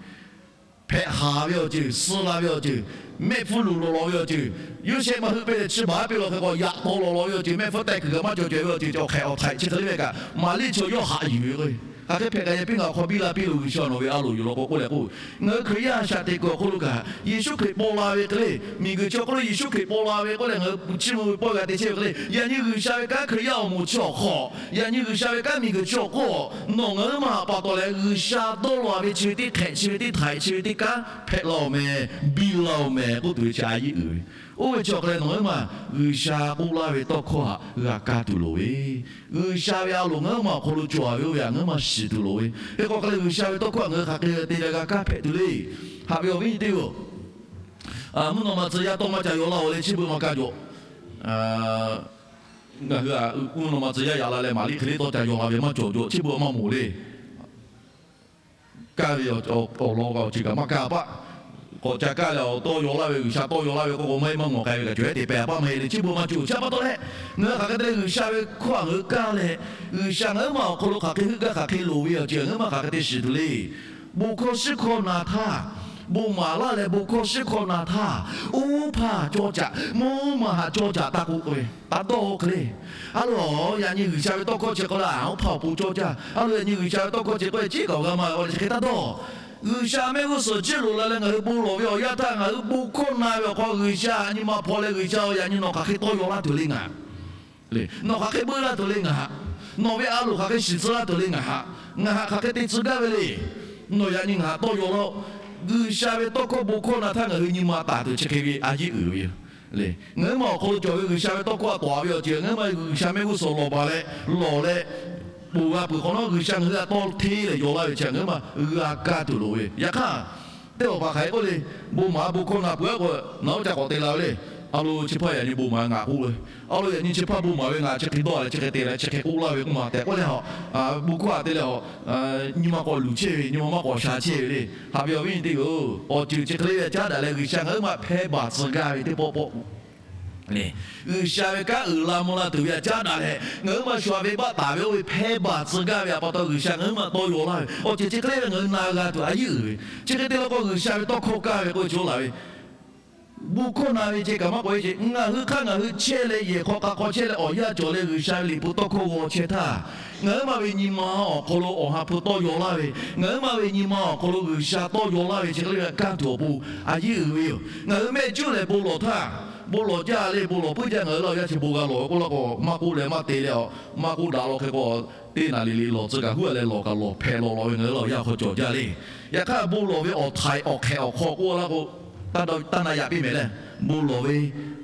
hpehꞈ haˍ ve awˬ ceuˬ, suh la ve awˬ ceuˬ, mehˆ hpfuhˇ luˬ lawˬ lawˬ ve awˬ ceuˬ, Yoˇsehꞈ maˇ heuˆ peˇ leh chi baˬ peˇ law hk'e k'o yaꞈ taw lawˬ lawˬ ve awˬ ceuˬ, mehˆ hpfuhˇ teh kuiˬ kaꞈ maˇ cawˬ caweh ve awˬ ceuˬ, awˬ hk'ehꞈ awˬ htaiꞈ chi hk'e le ve kaꞈ, Maˍriˆ chi yawˇ haꞈ yuˬ ve k'o, hk'aˬ hk'e hpehꞈ kaꞈ yaꞈ piˇ ngaˬ awˬ hk'aw biˇ la piˇ lo G'uiˬsha nawˬ ve a loˍ yuˬ law k'o k'oˆ leh k'o, ngaˬ hui Hkriꞈ yaˇ a shaꞈ teꞈ kuiˬ awˬ hk'aw lo kaꞈ Yeˍsuˆ Hkriꞈ paw la ve hk'e le, miˬguiˬ chi awˬ hk'aw lo Yeˍsuˆ Hkriꞈ paw la ve k'oˆ leh ngaˬ hui chiˇ mvuh ve pawehˇ g'a te chehˇ ve hk'e le, yaꞈ nyi G'uiˬsha ve kanˉ Hkriꞈ yaˇ awˬ moˍ chi awˬ hk'aw, yaꞈ nyi G'uiˬsha ve kanˉ miˬguiˬ chi awˬ hk'oˆ, nawˬ ngaˬ hui maˇ haꞈ pa taw leh G'uiˬsha dawˇ law ve chi ve teˇ hk'ehꞈ, chi ve teˇ htaiꞈ, chi ve teˇ kanˉ hpehꞈ la-oˬ meh, biˇ la-oˬ meh k'oˆ tuˬ ve chi a yeˇ uiˍ ve. Oˇ ve chi awˬ hk'aw leh nawˬ ngaˬ hui maˇ G'uiˬsha k'oˆ laˇ ve tawˇ hkawˇ htaꞈ g'a kaˇ tuˬ loˍ ve, G'uiˬsha ve a loˍ ngaˬ hui maˇ awˬ hk'aw lo cawˬ ve oˇ ve htaꞈ ngaˬ hui maˇ shiˍ tuˬ loˍ ve. Hk'e k'o hk'e leh G'uiˬsha ve tawˇ hkawˇ htaꞈ ngaˬ hui hk'aˬ hk'e te leh g'a kaˇ hpehꞈ tuˬ le. Haꞈ ve awˬ viˉ nyi teˇ-oˬ, mvuhˇ naw ma tcuh yaˇ tawˇ maˇ ca yaw laˇ-oˬ leh chi beuꞈ maˇ kaˇ jaw. Ngaˬ hui mvuhˇ naw ma tcuh yaˇ yaꞈ la leh Maˍriˆ hk'e le tawˇ ca yaw la ve maˇ cawˬ jaw, chi beuꞈ maˇ mawˬ le. Kaˇ ve awˬ lawn kaꞈ awˬ ceuˬ kaꞈ maˇ kaˇ paˆ. K'awꞈ ca kaˇ leh awˬ tawˇ yaw laˇ ve, G'uiˬsha tawˇ yaw laˇ ve k'oˆ k'o maˇ heˆ, maˇ ngawˬ k'ai ve kaꞈ cawˬ-eˬ te pehˍ paˆ maˇ heˆ le. Chi beuꞈ maˇ cawˬ, chi pa taw leh ngaˬ hui hk'aˬ hk'e te leh G'uiˬsha ve hkawˇ htaꞈ ngaˬ hui kaˇ leh, G'uiˬsha ngaˬ hui maˇ awˬ hk'aw lo hk'aˬ hk'e heuˆ gaˇ hk'aˬ hk'e loˍ ve awˬ ceuˬ ngaˬ hui maˇ hk'aˬ hk'e te shiˍ tuˬ le. Bon hkawˇ shiˉ hkawˇ na htaˇ, bon maˍ laˇ leh bon hkawˇ shiˉ hkawˇ na htaˇ, oˇ hpaˇ cawˇ caꞈ, mvuhˇ maˬ haꞈ cawˇ caꞈ taˇ k'oˆ ve, taˇ dawˇ hk'e le. A loˬ, yaꞈ nyi G'uiˬsha ve tawˇ hkawˇ chi k'o leh oˇ hpaˇ awˬ pon cawˇ caˇ. A loˬ, yaꞈ nyi G'uiˬsha ve tawˇ hkawˇ chi k'o leh ciˉ kaꞈ awˬ g'a maˇ ve k'o leh chi hk'e taˇ dawˇ. G'uiˬsha mehˆ g'uˇ suhˍ ciˇ loꞈ la leh ngaˬ hui bon lawˬ ve awˬ yanˇ htaˇ ngaˬ hui bon hkawˇ na ve awˬ hk'aw G'uiˬsha nyi ma hpaw leh G'uiˬsha-oˬ, yaꞈ nyi nawˬ hk'aˬ hk'e tawˇ yaw laˇ tuˬ le ngaˬ le. Nawˬ hk'aˬ hk'e buiˇ laˇ tuˬ le ngaˬ haꞈ. Nawˬ ve a loˍ hk'aˬ hk'e shiˍ tcuh laˇ tuˬ le ngaˬ haꞈ. Ngaˬ haꞈ hk'aˬ hk'e te tcuh gaˇ ve le. Nawˬ yaꞈ nyi ngaˬ haꞈ tawˇ yaw laˇ-oˆ. G'uiˬsha ve tawˇ hkawˇ bon hkawˇ na htaˇ ngaˬ hui nyi ma taˍ tuˬ chi hk'e ve a yeˇ uiˍ ve yoˬ. Ngaˬ hui maˇ awˬ hk'aw lo cawˬ ve G'uiˬsha ve tawˇ hkawˇ htaꞈ tawˍ ve awˬ ceuˬ ngaˬ hui maˇ G'uiˬsha mehˆ g'uˇ suhˍ lawˬ baˬ leh, lawˬ leh, ponˬ g'a peuˬ hk'awꞈ nawˉ G'uiˬsha ngaˬ hui htaꞈ tawˇ hteˇ leh yaw laˇ ve chi ngaˬ hui maˇ g'a kaˇ tuˬ loˍ ve. Yaꞈ hk'aˇ, teˇ awˬ hpaˍ hk'aˬ hk'e k'oˆ le, bon maˍ bon hkawˇ na peuˬ-a k'o, nawˬ oˇ ca k'awꞈ te la ve le. A loˬ, chi hpaˇ yaꞈ nyi bon maˍ ve ngaˬ k'oˆ ve. A loˬ, yaꞈ nyi chi hpaˇ bon maˍ ve ngaˬ chi hk'e dawˇ leh chi hk'e te leh chi hk'e k'oˆ laˇ ve k'oˆ ma tehꞈ k'oˆ leh, bon hkawˇ htaꞈ te leh, nyi ma k'awꞈ luˬ chehˇ ve, nyi ma maˇ k'awꞈ sha chehˇ ve le. Haꞈ ve awˬ viˉ nyi teˇ-oˬ, awˬ ceuˬ chi hk'e le ve caˉ daꞈ leh G'uiˬsha ngaˬ hui maˇ hpehˇ baˬ tcuh gaˇ ve teˇ pawˆ pawˆ G'uiˬsha ve kanˉ uiˍ la mvuh la tuˬ ve htaꞈ caˉ daꞈ leh ngaˬ hui maˇ shu-a venˇbaˆ taˍ ve oˇ ve hpehˇ baˬ tcuh gaˇ ve htaꞈ pa taw G'uiˬsha ngaˬ hui maˇ tawˇ yaw laˇ ve awˬ ceuˬ chi hk'e le ve ngaˬ hui na g'a tuˬ a yeˇ uiˍ ve. Chi hk'e te law k'o G'uiˬsha ve tawˇ hkawˇ kaˇ ve k'oˆ ve chi oˇ laˬ ve, bon hkawˇ na ve ceh kaꞈ maˇ k'awꞈ e ce, ngaˬ hui hk'aˇ ngaˬ hui chehˇ leh yehˬ hk'aw k'a hk'aw chehˇ leh awˬ yanˇ cawˬ leh G'uiˬsha ve liꞈ hpu tawˇ hkawˇ g'aw chehˇ htaˇ, ngaˬ hui maˇ ve nyi ma awˬ hk'aw lo Awˬ ha hpu tawˇ yaw laˇ ve, ngaˬ hui maˇ ve nyi ma awˬ hk'aw lo G'uiˬsha tawˇ yaw laˇ ve chi hk'e le ve kaˇ tuˬ awˬ pon a yeˇ uiˍ ve yoˬ. Ngaˬ hui mehˆ cuˉ leh bon lawˬ htaˇ, bon lawˬ jaˇ le, bon lawˬ puiˉ jaˇ, ngaˬ hui laˇ awˬ yanˇ chi bon g'a lawˬ ve k'oˆ laˇ k'o, maˇ k'oˆ leh maˇ te leh a, maˇ k'oˆ daꞈ law hk'e k'o, teˇ naˍ riˍ liꞈ lawˬ tcuh kaꞈ huˉ leh lawˬ kaꞈ lawˬ hpehꞈ lawˬ lawˬ ve ngaˬ hui laˇ awˬ yanˇ hk'aw cawˬ jaˇ le. Yaꞈ hk'aˇ bon lawˬ ve awˬ htaiꞈ awˬ hk'ehꞈ awˬ hk'aw k'oˆ laˇ k'o, taˇ na yaꞈ piˇ mehˍ leh, bon lawˬ ve,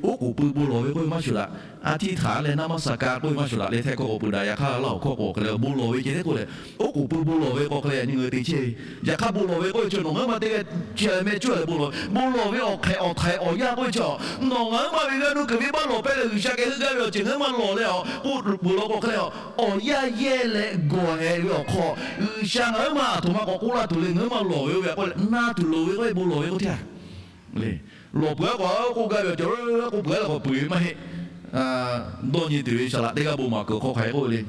oˉ k'oˍ pui bon lawˬ ve k'oˆ ve maˇ shuˍ daꞈ. A htiˇ htaꞈ leh naˇ maˇ suh ka k'oˆ ve maˇ shuˍ daꞈ leh htehˇ hkawˇ k'awꞈ peuˬ daꞈ. Yaꞈ hk'aˇ laˇ awˬ hkawˇ k'awꞈ hk'e leh bon lawˬ ve ceh teˇ k'oˆ leh, oˉ k'oˍ pui bon lawˬ ve k'awꞈ hk'e leh yaꞈ nyi ngaˬ hui te chehˇ ve. Yaꞈ hk'aˇ bon lawˬ ve k'oˆ ve chi nawˬ ngaˬ hui maˇ teˇ g'aˇ chi leh mehˆ cuˉ leh bon lawˬ, bon lawˬ ve awˬ hk'ehꞈ awˬ htaiꞈ awˬ yanˇ k'oˆ ve chi, nawˬ ngaˬ hui maˇ ve g'aˇ nuˇ kuiˬ venˇbaˆ lawˬ pehˇ leh G'uiˬsha geh heuˆ gaˇ ve awˬ ceuˬ ngaˬ hui maˇ lawˬ leh a, k'oˆ peuˬ law k'o hk'e leh a, awˬ yanˇ yehˇ leh gawˬ hehˍ ve awˬ hk'aw, G'uiˬsha ngaˬ hui maˇ aˬ htoꞈ ma k'awꞈ k'oˆ laˇ tuˬ le, ngaˬ hui maˇ lawˬ ve oˇ ve k'oˆ leh na tuˬ loˍ ve k'oˆ ve bon lawˬ ve k'oˆ hteˇ a le. Lawˬ peuˬ-a k'o, k'oˆ gaˇ ve awˬ ceuˬ k'oˆ peuˬ-a leh k'awꞈ peuˬ ve maˇ heˆ. Dawˇ nyi tuˬ ve saˍ laꞈ teˇ g'aˇ bon maˍ kuiˬ hk'aw hk'aˬ hk'e k'oˆ le.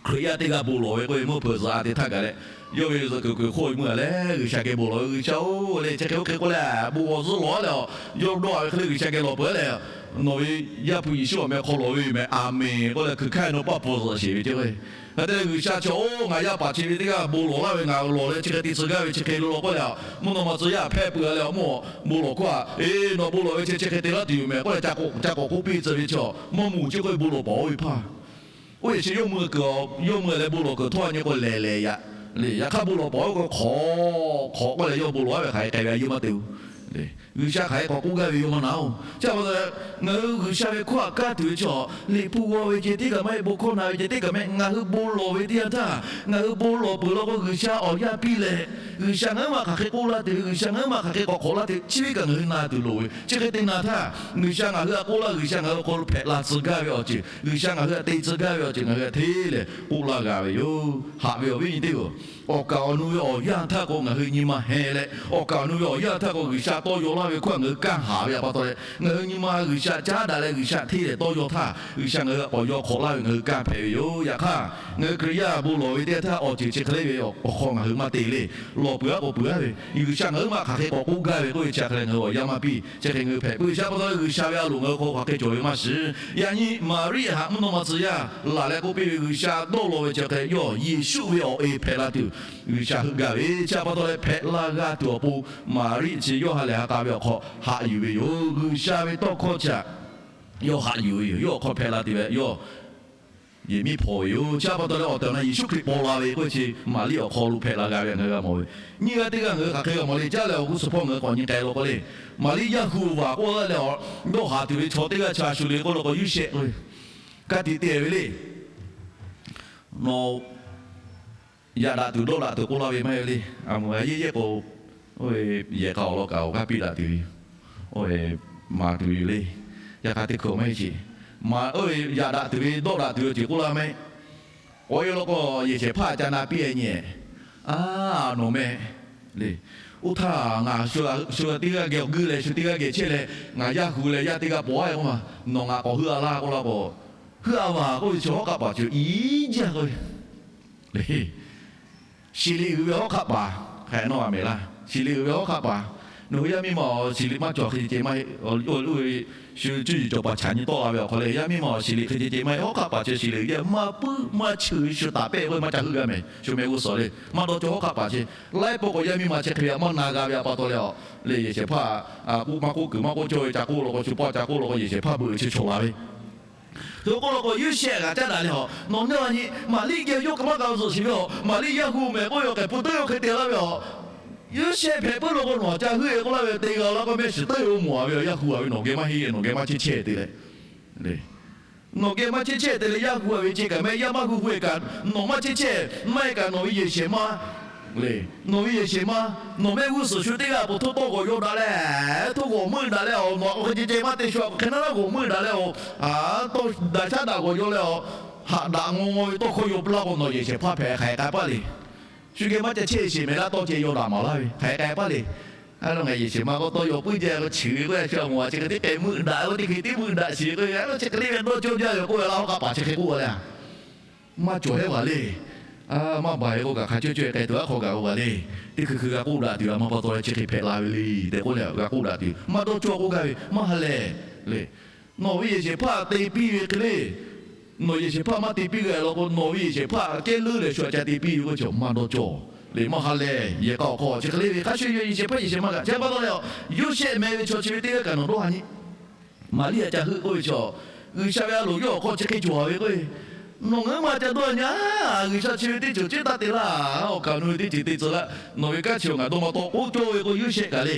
Hkriꞈ yaˇ teˇ g'aˇ bon lawˬ ve k'oˆ ve meuˇ hpeuꞈ zuhꞈ a te htaˇ gaˬ leh, yawˇ ve zuhꞈ kuiˬ kuiˬ hk'oˆ ve meuˇ a leh G'uiˬsha geh bon lawˬ ve, G'uiˬsha-oˬ le, chi hk'e oˇ hk'e k'oˆ leh bon g'awˬ zuhˆ lawˬ a leh, yawˇ dawˇ a ve hk'e le G'uiˬsha geh lawˬ peuˬ a leh, nawˬ ve Yaˇ hpu Yeˍsuˆ awˬ meh hk'aw lawˬ ve yoˬ meh, Aˍmenˍ k'oˆ leh hkui hkaˇ nawˇ paˆ pfuhˍ zuhꞈ sheˍ ve ceˇ. Hk'e te leh G'uiˬsha chi-oˬ, ngaˬ yaˇ paˍ chi ve teˇ g'aˇ bon lawˬ laˇ ve, ngaˬ lawˬ leh chi hk'e te tcuh gaˇ ve chi hk'e lo law k'oˆ leh, mvuhˇ naw ma tcuh yaˇ hpehˇ peuˬ a leh, awˬ mawˇ bon lawˬ hkawˇ a, eˬ, nawˬ bon lawˬ ve chi chi hk'e te laˇ tuˬ yoˬ meh k'oˆ leh, ca k'awꞈ k'oˆ piˇ tcuh ve chi, mawˇ moˬ chi hk'oˆ ve bon lawˬ paˍ oˇ ve hpaˇ. Oˇ yehˬ chi yawˇ meuˇ kuiˬ, yawˇ meuˇ leh bon lawˬ kuiˬ htawˇ a nyi k'o lehˬ lehˬ yaꞈ le. Yaꞈ hk'aˇ bon lawˬ paˍ oˇ k'o hk'awꞈ hk'awꞈ k'oˆ leh yawˇ bon lawˬ a ve hk'aˬ hk'e k'ai ve a yeˇ maˇ te-oˬ. G'uiˬsha hk'aˬ hk'e k'awꞈ k'oˆ gaˇ ve yawˇ maˇ na-oˬ. Chi pa taw leh, ngaˬ hui G'uiˬsha ve hkawˇ htaꞈ kaˇ tuˬ ve chaw, Liꞈ hpu g'aw ve ceh tiˉ kaꞈ maˇ heˆ, bon hkawˇ na ve ceh tiˉ kaꞈ maˇ heˆ, ngaˬ hui bon lawˬ ve teˇ yanˇ htaˇ ngaˬ hui bon lawˬ peuˬ law k'o, G'uiˬsha awˬ yanˇ piˇ leh, G'uiˬsha ngaˬ huiˉ ma hk'aˬ hk'e k'oˆ laˇ tuˬ ve, G'uiˬsha ngaˬ huiˉ ma hk'aˬ hk'e k'awꞈ hk'awꞈ laˇ tuˬ ve, chi ve kaꞈ ngaˬ hui na tuˬ loˍ ve. Chi hk'e te na htaˇ, G'uiˬsha ngaˬ hui htaꞈ k'oˆ laˇ, G'uiˬsha ngaˬ hui awˬ hk'aw lo hpehꞈ la tcuh gaˇ ve awˬ ceuˬ, G'uiˬsha ngaˬ hui htaꞈ te tcuh gaˇ ve awˬ ceuˬ ngaˬ hui htaꞈ hteˇ lehˬ k'oˆ laˇ g'a ve yoˬ. Haꞈ ve awˬ viˉ nyi teˇ-oˬ, awˬ kaˍ awˬ nu ve awˬ yanˇ htaˇ k'o ngaˬ hui nyi ma heh leh, awˬ kaˍ awˬ nu ve awˬ yanˇ htaˇ k'o G'uiˬsha tawˇ yaw laˇ ve hkawˇ ngaˬ hui kanˇ haˍ ve pa taw leh, ngaˬ hui nyi ma G'uiˬsha caˉ daꞈ leh G'uiˬsha hteˇ lehˬ tawˇ yaw htaˇ, G'uiˬsha ngaˬ hui htaꞈ k'awꞈ yaw hk'awꞈ laˇ ve ngaˬ hui kanˇ hpehꞈ ve yoˬ. Yaꞈ hk'aˇ, ngaˬ hui Hkriꞈ yaˇ bon lawˬ ve teˇ yanˇ htaˇ awˬ ceuˬ chi hk'e le ve awˬ hk'aw ngaˬ hui maˇ te le. Lawˬ peuˬ aˉ k'o peuˬ aˉ ve, G'uiˬsha ngaˬ huiˉ ma hk'aˬ hk'e k'awꞈ k'oˆ gaˇ ve k'oˆ ve chi hk'e leh ngaˬ hui awˬ yanˇ maˇ piˇ. Chi hk'e ngaˬ hui hpehꞈ peuˬ ve pa taw leh, G'uiˬsha ve a loˍ ngaˬ hui hk'aw hk'aˬ hk'e cawˬ ve maˇ shiˍ. Yaꞈ nyi Maˍriˆ htaꞈ mvuhˇ naw ma tcuh yaˇ laˬ leh k'oˆ piˇ ve, G'uiˬsha dawˇ law ve chi hk'e yawˇ Yeˍsuˆ ve awˬ e hpehꞈ la tuˬ G'uiˬsha heuˆ gaˇ ve. Chi pa taw leh hpehꞈ la g'a tuˬ awˬ pon, Maˍriˆ chi yawˇ ha lehˬ ha k'a ve awˬ hk'aw haꞈ yuˬ ve yoˬ. G'uiˬsha ve tawˇ hkawˇ chi htaꞈ yawˇ haꞈ yuˬ ve yoˬ. Yawˇ awˬ hk'aw hpehꞈ la tuˬ ve yawˇ yehˬ miˉ hpawnˬ ve yoˬ. Chi pa taw leh awˬ tehˬ awˬ na Yeˍsuˆ Hkriꞈ paw la ve k'oˆ ve chi Maˍriˆ awˬ hk'aw lo hpehꞈ la g'a ve ngaˬ hui g'a mawˬ ve. Nyiˇ g'aˇ teˇ g'aˇ ngaˬ hui hk'aˬ hk'e g'a mawˬ le, caˉ leh awˬ g'uˇ suhˍ hpawˇ ngaˬ hui k'awꞈ nyi k'ai law k'o le, Maˍriˆ yaˇ hu vaˬ k'oˆ laˇ leh, dawˇ haˍ tuˬ ve chaw teˇ g'aˇ chi a shu le k'oˆ law k'o, Yoˇsehꞈ k'oˆ ve, ka tiꞈ te ve le. Nawˬ yaꞈ daꞈ tuˬ dawˇ daꞈ tuˬ k'oˆ laˇ ve maˇ heˆ le. A moˍ a yehˇ yehˇ k'o, oˇ ve yehˬ k'a awˬ lawn kaꞈ awˬ g'aˇ piˇ daꞈ tuˬ ve, oˇ ve maˍ tuˬ ve le. Yaꞈ hk'aˇ teˇ hkui maˇ heˆ sheˍ. Maˍ oˇ ve yaꞈ daꞈ tuˬ ve dawˇ daꞈ tuˬ ve awˬ ceuˬ k'oˆ laˇ mehˆ. K'awꞈ e law k'o, yehˬ shehˍ hpaˇ ca na piˇ e nyi. A, nawˬ meh le. Oˇ htaˇ ngaˬ shu teˇ g'aˇ geh awˬ guˇ leh shu teˇ g'aˇ geh chehˇ leh, ngaˬ yaˇ hu leh yaˇ teˇ g'aˇ paw a k'oˆ ma, nawˬ ngaˬ k'awꞈ heuˆ a laˇ k'oˆ laˇ k'o, heuˆ a vaˬ k'oˆ ve chi hawˉ hk'aˆ paˍ ceuˬ iˉ jaˇ k'oˆ ve le. Shiˍ liꞈ uiˍ ve hawˉ hk'aˆ paˍ hk'e nawˇ a mehˍ laˇ. Shiˍ liꞈ uiˍ ve hawˉ hk'aˆ paˍ, nawˬ hui yaˇ miˇ ma awˬ shiˍ liꞈ maˇ cawˬ hk'e ceh ceh maˇ heˆ. Oˇ ve shu cuˇ yiˍ cawˬ paˍ chaꞈ nyi tawˆ la ve awˬ hk'aw leh, yaˇ miˇ ma awˬ shiˍ liꞈ hk'e ceh ceh maˇ heˆ. Hawˉ hk'aˆ paˍ chi shiˍ liꞈ uiˍ ve maˇ puiˉ maˇ cheuˬ shu taˍ pehˆ k'oˆ ve maˇ ca heuˆ g'a mehˍ. Shu meh g'uˇ suhˍ le, maˇ dawˇ cawˇ hawˉ hk'aˆ paˍ chi. Laiˉ pawˆ k'awꞈ yaˇ miˇ ma chi hk'e ve maˇ na g'a ve a pa taw leh, le yehˬ shehˍ hpaˇ k'oˆ maˇ k'oˆ kuiˬ maˇ k'oˆ cawˇ ve ca k'oˆ law k'o, shu paˇ ca k'oˆ law k'o, yehˬ shehˍ hpaˇ beuꞈ chi chaw la ve. Hk'e k'oˆ law k'o, Yoˇsehꞈ g'aꞈ caˉ daꞈ leh a, nawˬ neˇ a nyi Maˍriˆ geh yawˇ kaꞈ maˇ g'a zuhꞈ shiˍ ve a, Maˍriˆ yaˇ hu mehˍ k'oˆ ve awˬ hk'e pu teuˉ oˇ hk'e te laˇ ve a. Yoˇsehꞈ hpehꞈ puiˉ law k'o nawˬ ca heuˆ e k'oˆ laˇ ve te g'a laˇ k'o, mehˆ shiˍ teuˉ oˇ mawˬ a ve a, yaˇ hu a ve nawˬ geh maˇ heˆ, nawˬ geh maˇ chehˇ chehˇ te leh, nawˬ geh maˇ chehˇ chehˇ te leh yaˇ hu a ve ceh kaꞈ mehˆ, yaˇ maˇ hu hu e kaꞈ nawˬ maˇ chehˇ chehˇ, maˇ heˆ kaꞈ nawˬ ve yehˬ shehˍ ma le, nawˬ ve yehˬ shehˍ ma, nawˬ mehˆ g'uˇ suhˍ shu teˇ g'aˇ po htoˇ tawˇ g'awˬ yaw daꞈ leh, htoˇ g'awˬ meuˆ daꞈ leh a, nawˬ hk'e ceh ceh maˇ te shu a, hk'e naˉ naˉ g'awˬ meuˆ daꞈ leh a, tawˇ daꞈ shaˉ daꞈ g'awˬ yaw leh a, haꞈ daꞈ ngaw ngaw ve tawˇ hkawˇ yaw pu laˇ k'o, nawˬ yehˬ shehˍ hpaˇ hpehꞈ hk'aˬ hk'e k'ai paˇ le. Shu geh maˇ ca chehˇ sheˍ mehˍ laˇ tawˇ ceh yaw daꞈ maˍ laˇ ve hk'aˬ hk'e k'ai paˇ le. A, nawˬ ngaˬ yehˬ shehˍ ma k'o tawˇ yaw puiˉ jaˇ k'o, chi ve k'o a shu a moˍ a chi hk'e teˇ k'ai meuˆ daꞈ k'o, teˇ hk'e teˇ meuˆ daꞈ shiˍ k'o, a, chi hk'e le ve dawˇ cawˇ jaˇ ve k'oˆ ve laˇ hawˉ hk'aˆ paˍ chi hk'e k'oˆ a le. Maˇ cawˬ hehˉ vaˬ le. Maˇ baˬ ve k'o kaꞈ hk'a cawˇ cawˇ e k'ai tuˬ aˉ hk'aw gaˬ k'o vaˬ le. Teˇ hkui hkui g'a k'oˆ daꞈ tuˬ a ma pa taw leh chi hk'e hpehꞈ la ve le tehꞈ k'oˆ leh g'a k'oˆ daꞈ tuˬ. Maˇ dawˇ cawˇ k'oˆ gaˇ ve maˇ ha lehˬ le. Nawˬ ve yehˬ shehˍ hpaˇ te piˇ ve hk'e le. Nawˬ yehˬ shehˍ hpaˇ maˇ te piˇ g'a law k'o, nawˬ ve yehˬ shehˍ hpaˇ kehˉ leuˉ leh shu aꞈ ca te piˇ ve k'o, chaw maˇ dawˇ cawˇ le. Maˇ ha lehˬ, yehˬ k'a awˬ hk'aw chi hk'e le ve hk'a shuˍ yehˬ shehˍ hpaˇ yehˬ shehˍ ma kaꞈ chi pa taw leh a, Yoˇsehꞈ meh ve chaw chi ve teˇ g'aˇ kaꞈ nawˬ dawˇ ha nyi. Maˍriˆ aꞈ ca heuˆ k'oˆ ve chaw, G'uiˬsha ve a loˍ yawˇ awˬ hk'aw chi hk'e cawˬ ve k'o, nawˬ ngaˬ hui maˇ ca dawˇ nyi a. G'uiˬsha chi ve teˇ ceuˬ ceˉ taˇ te laˇ. Awˬ kaˍ awˬ nu ve teˇ ceuˬ te tcuh laˇ. Nawˬ ve kanˉ chi awˬ ngaˬ dawˇ maˇ tawˆ k'oˆ cawˇ ve k'o, Yoˇsehꞈ kaꞈ le.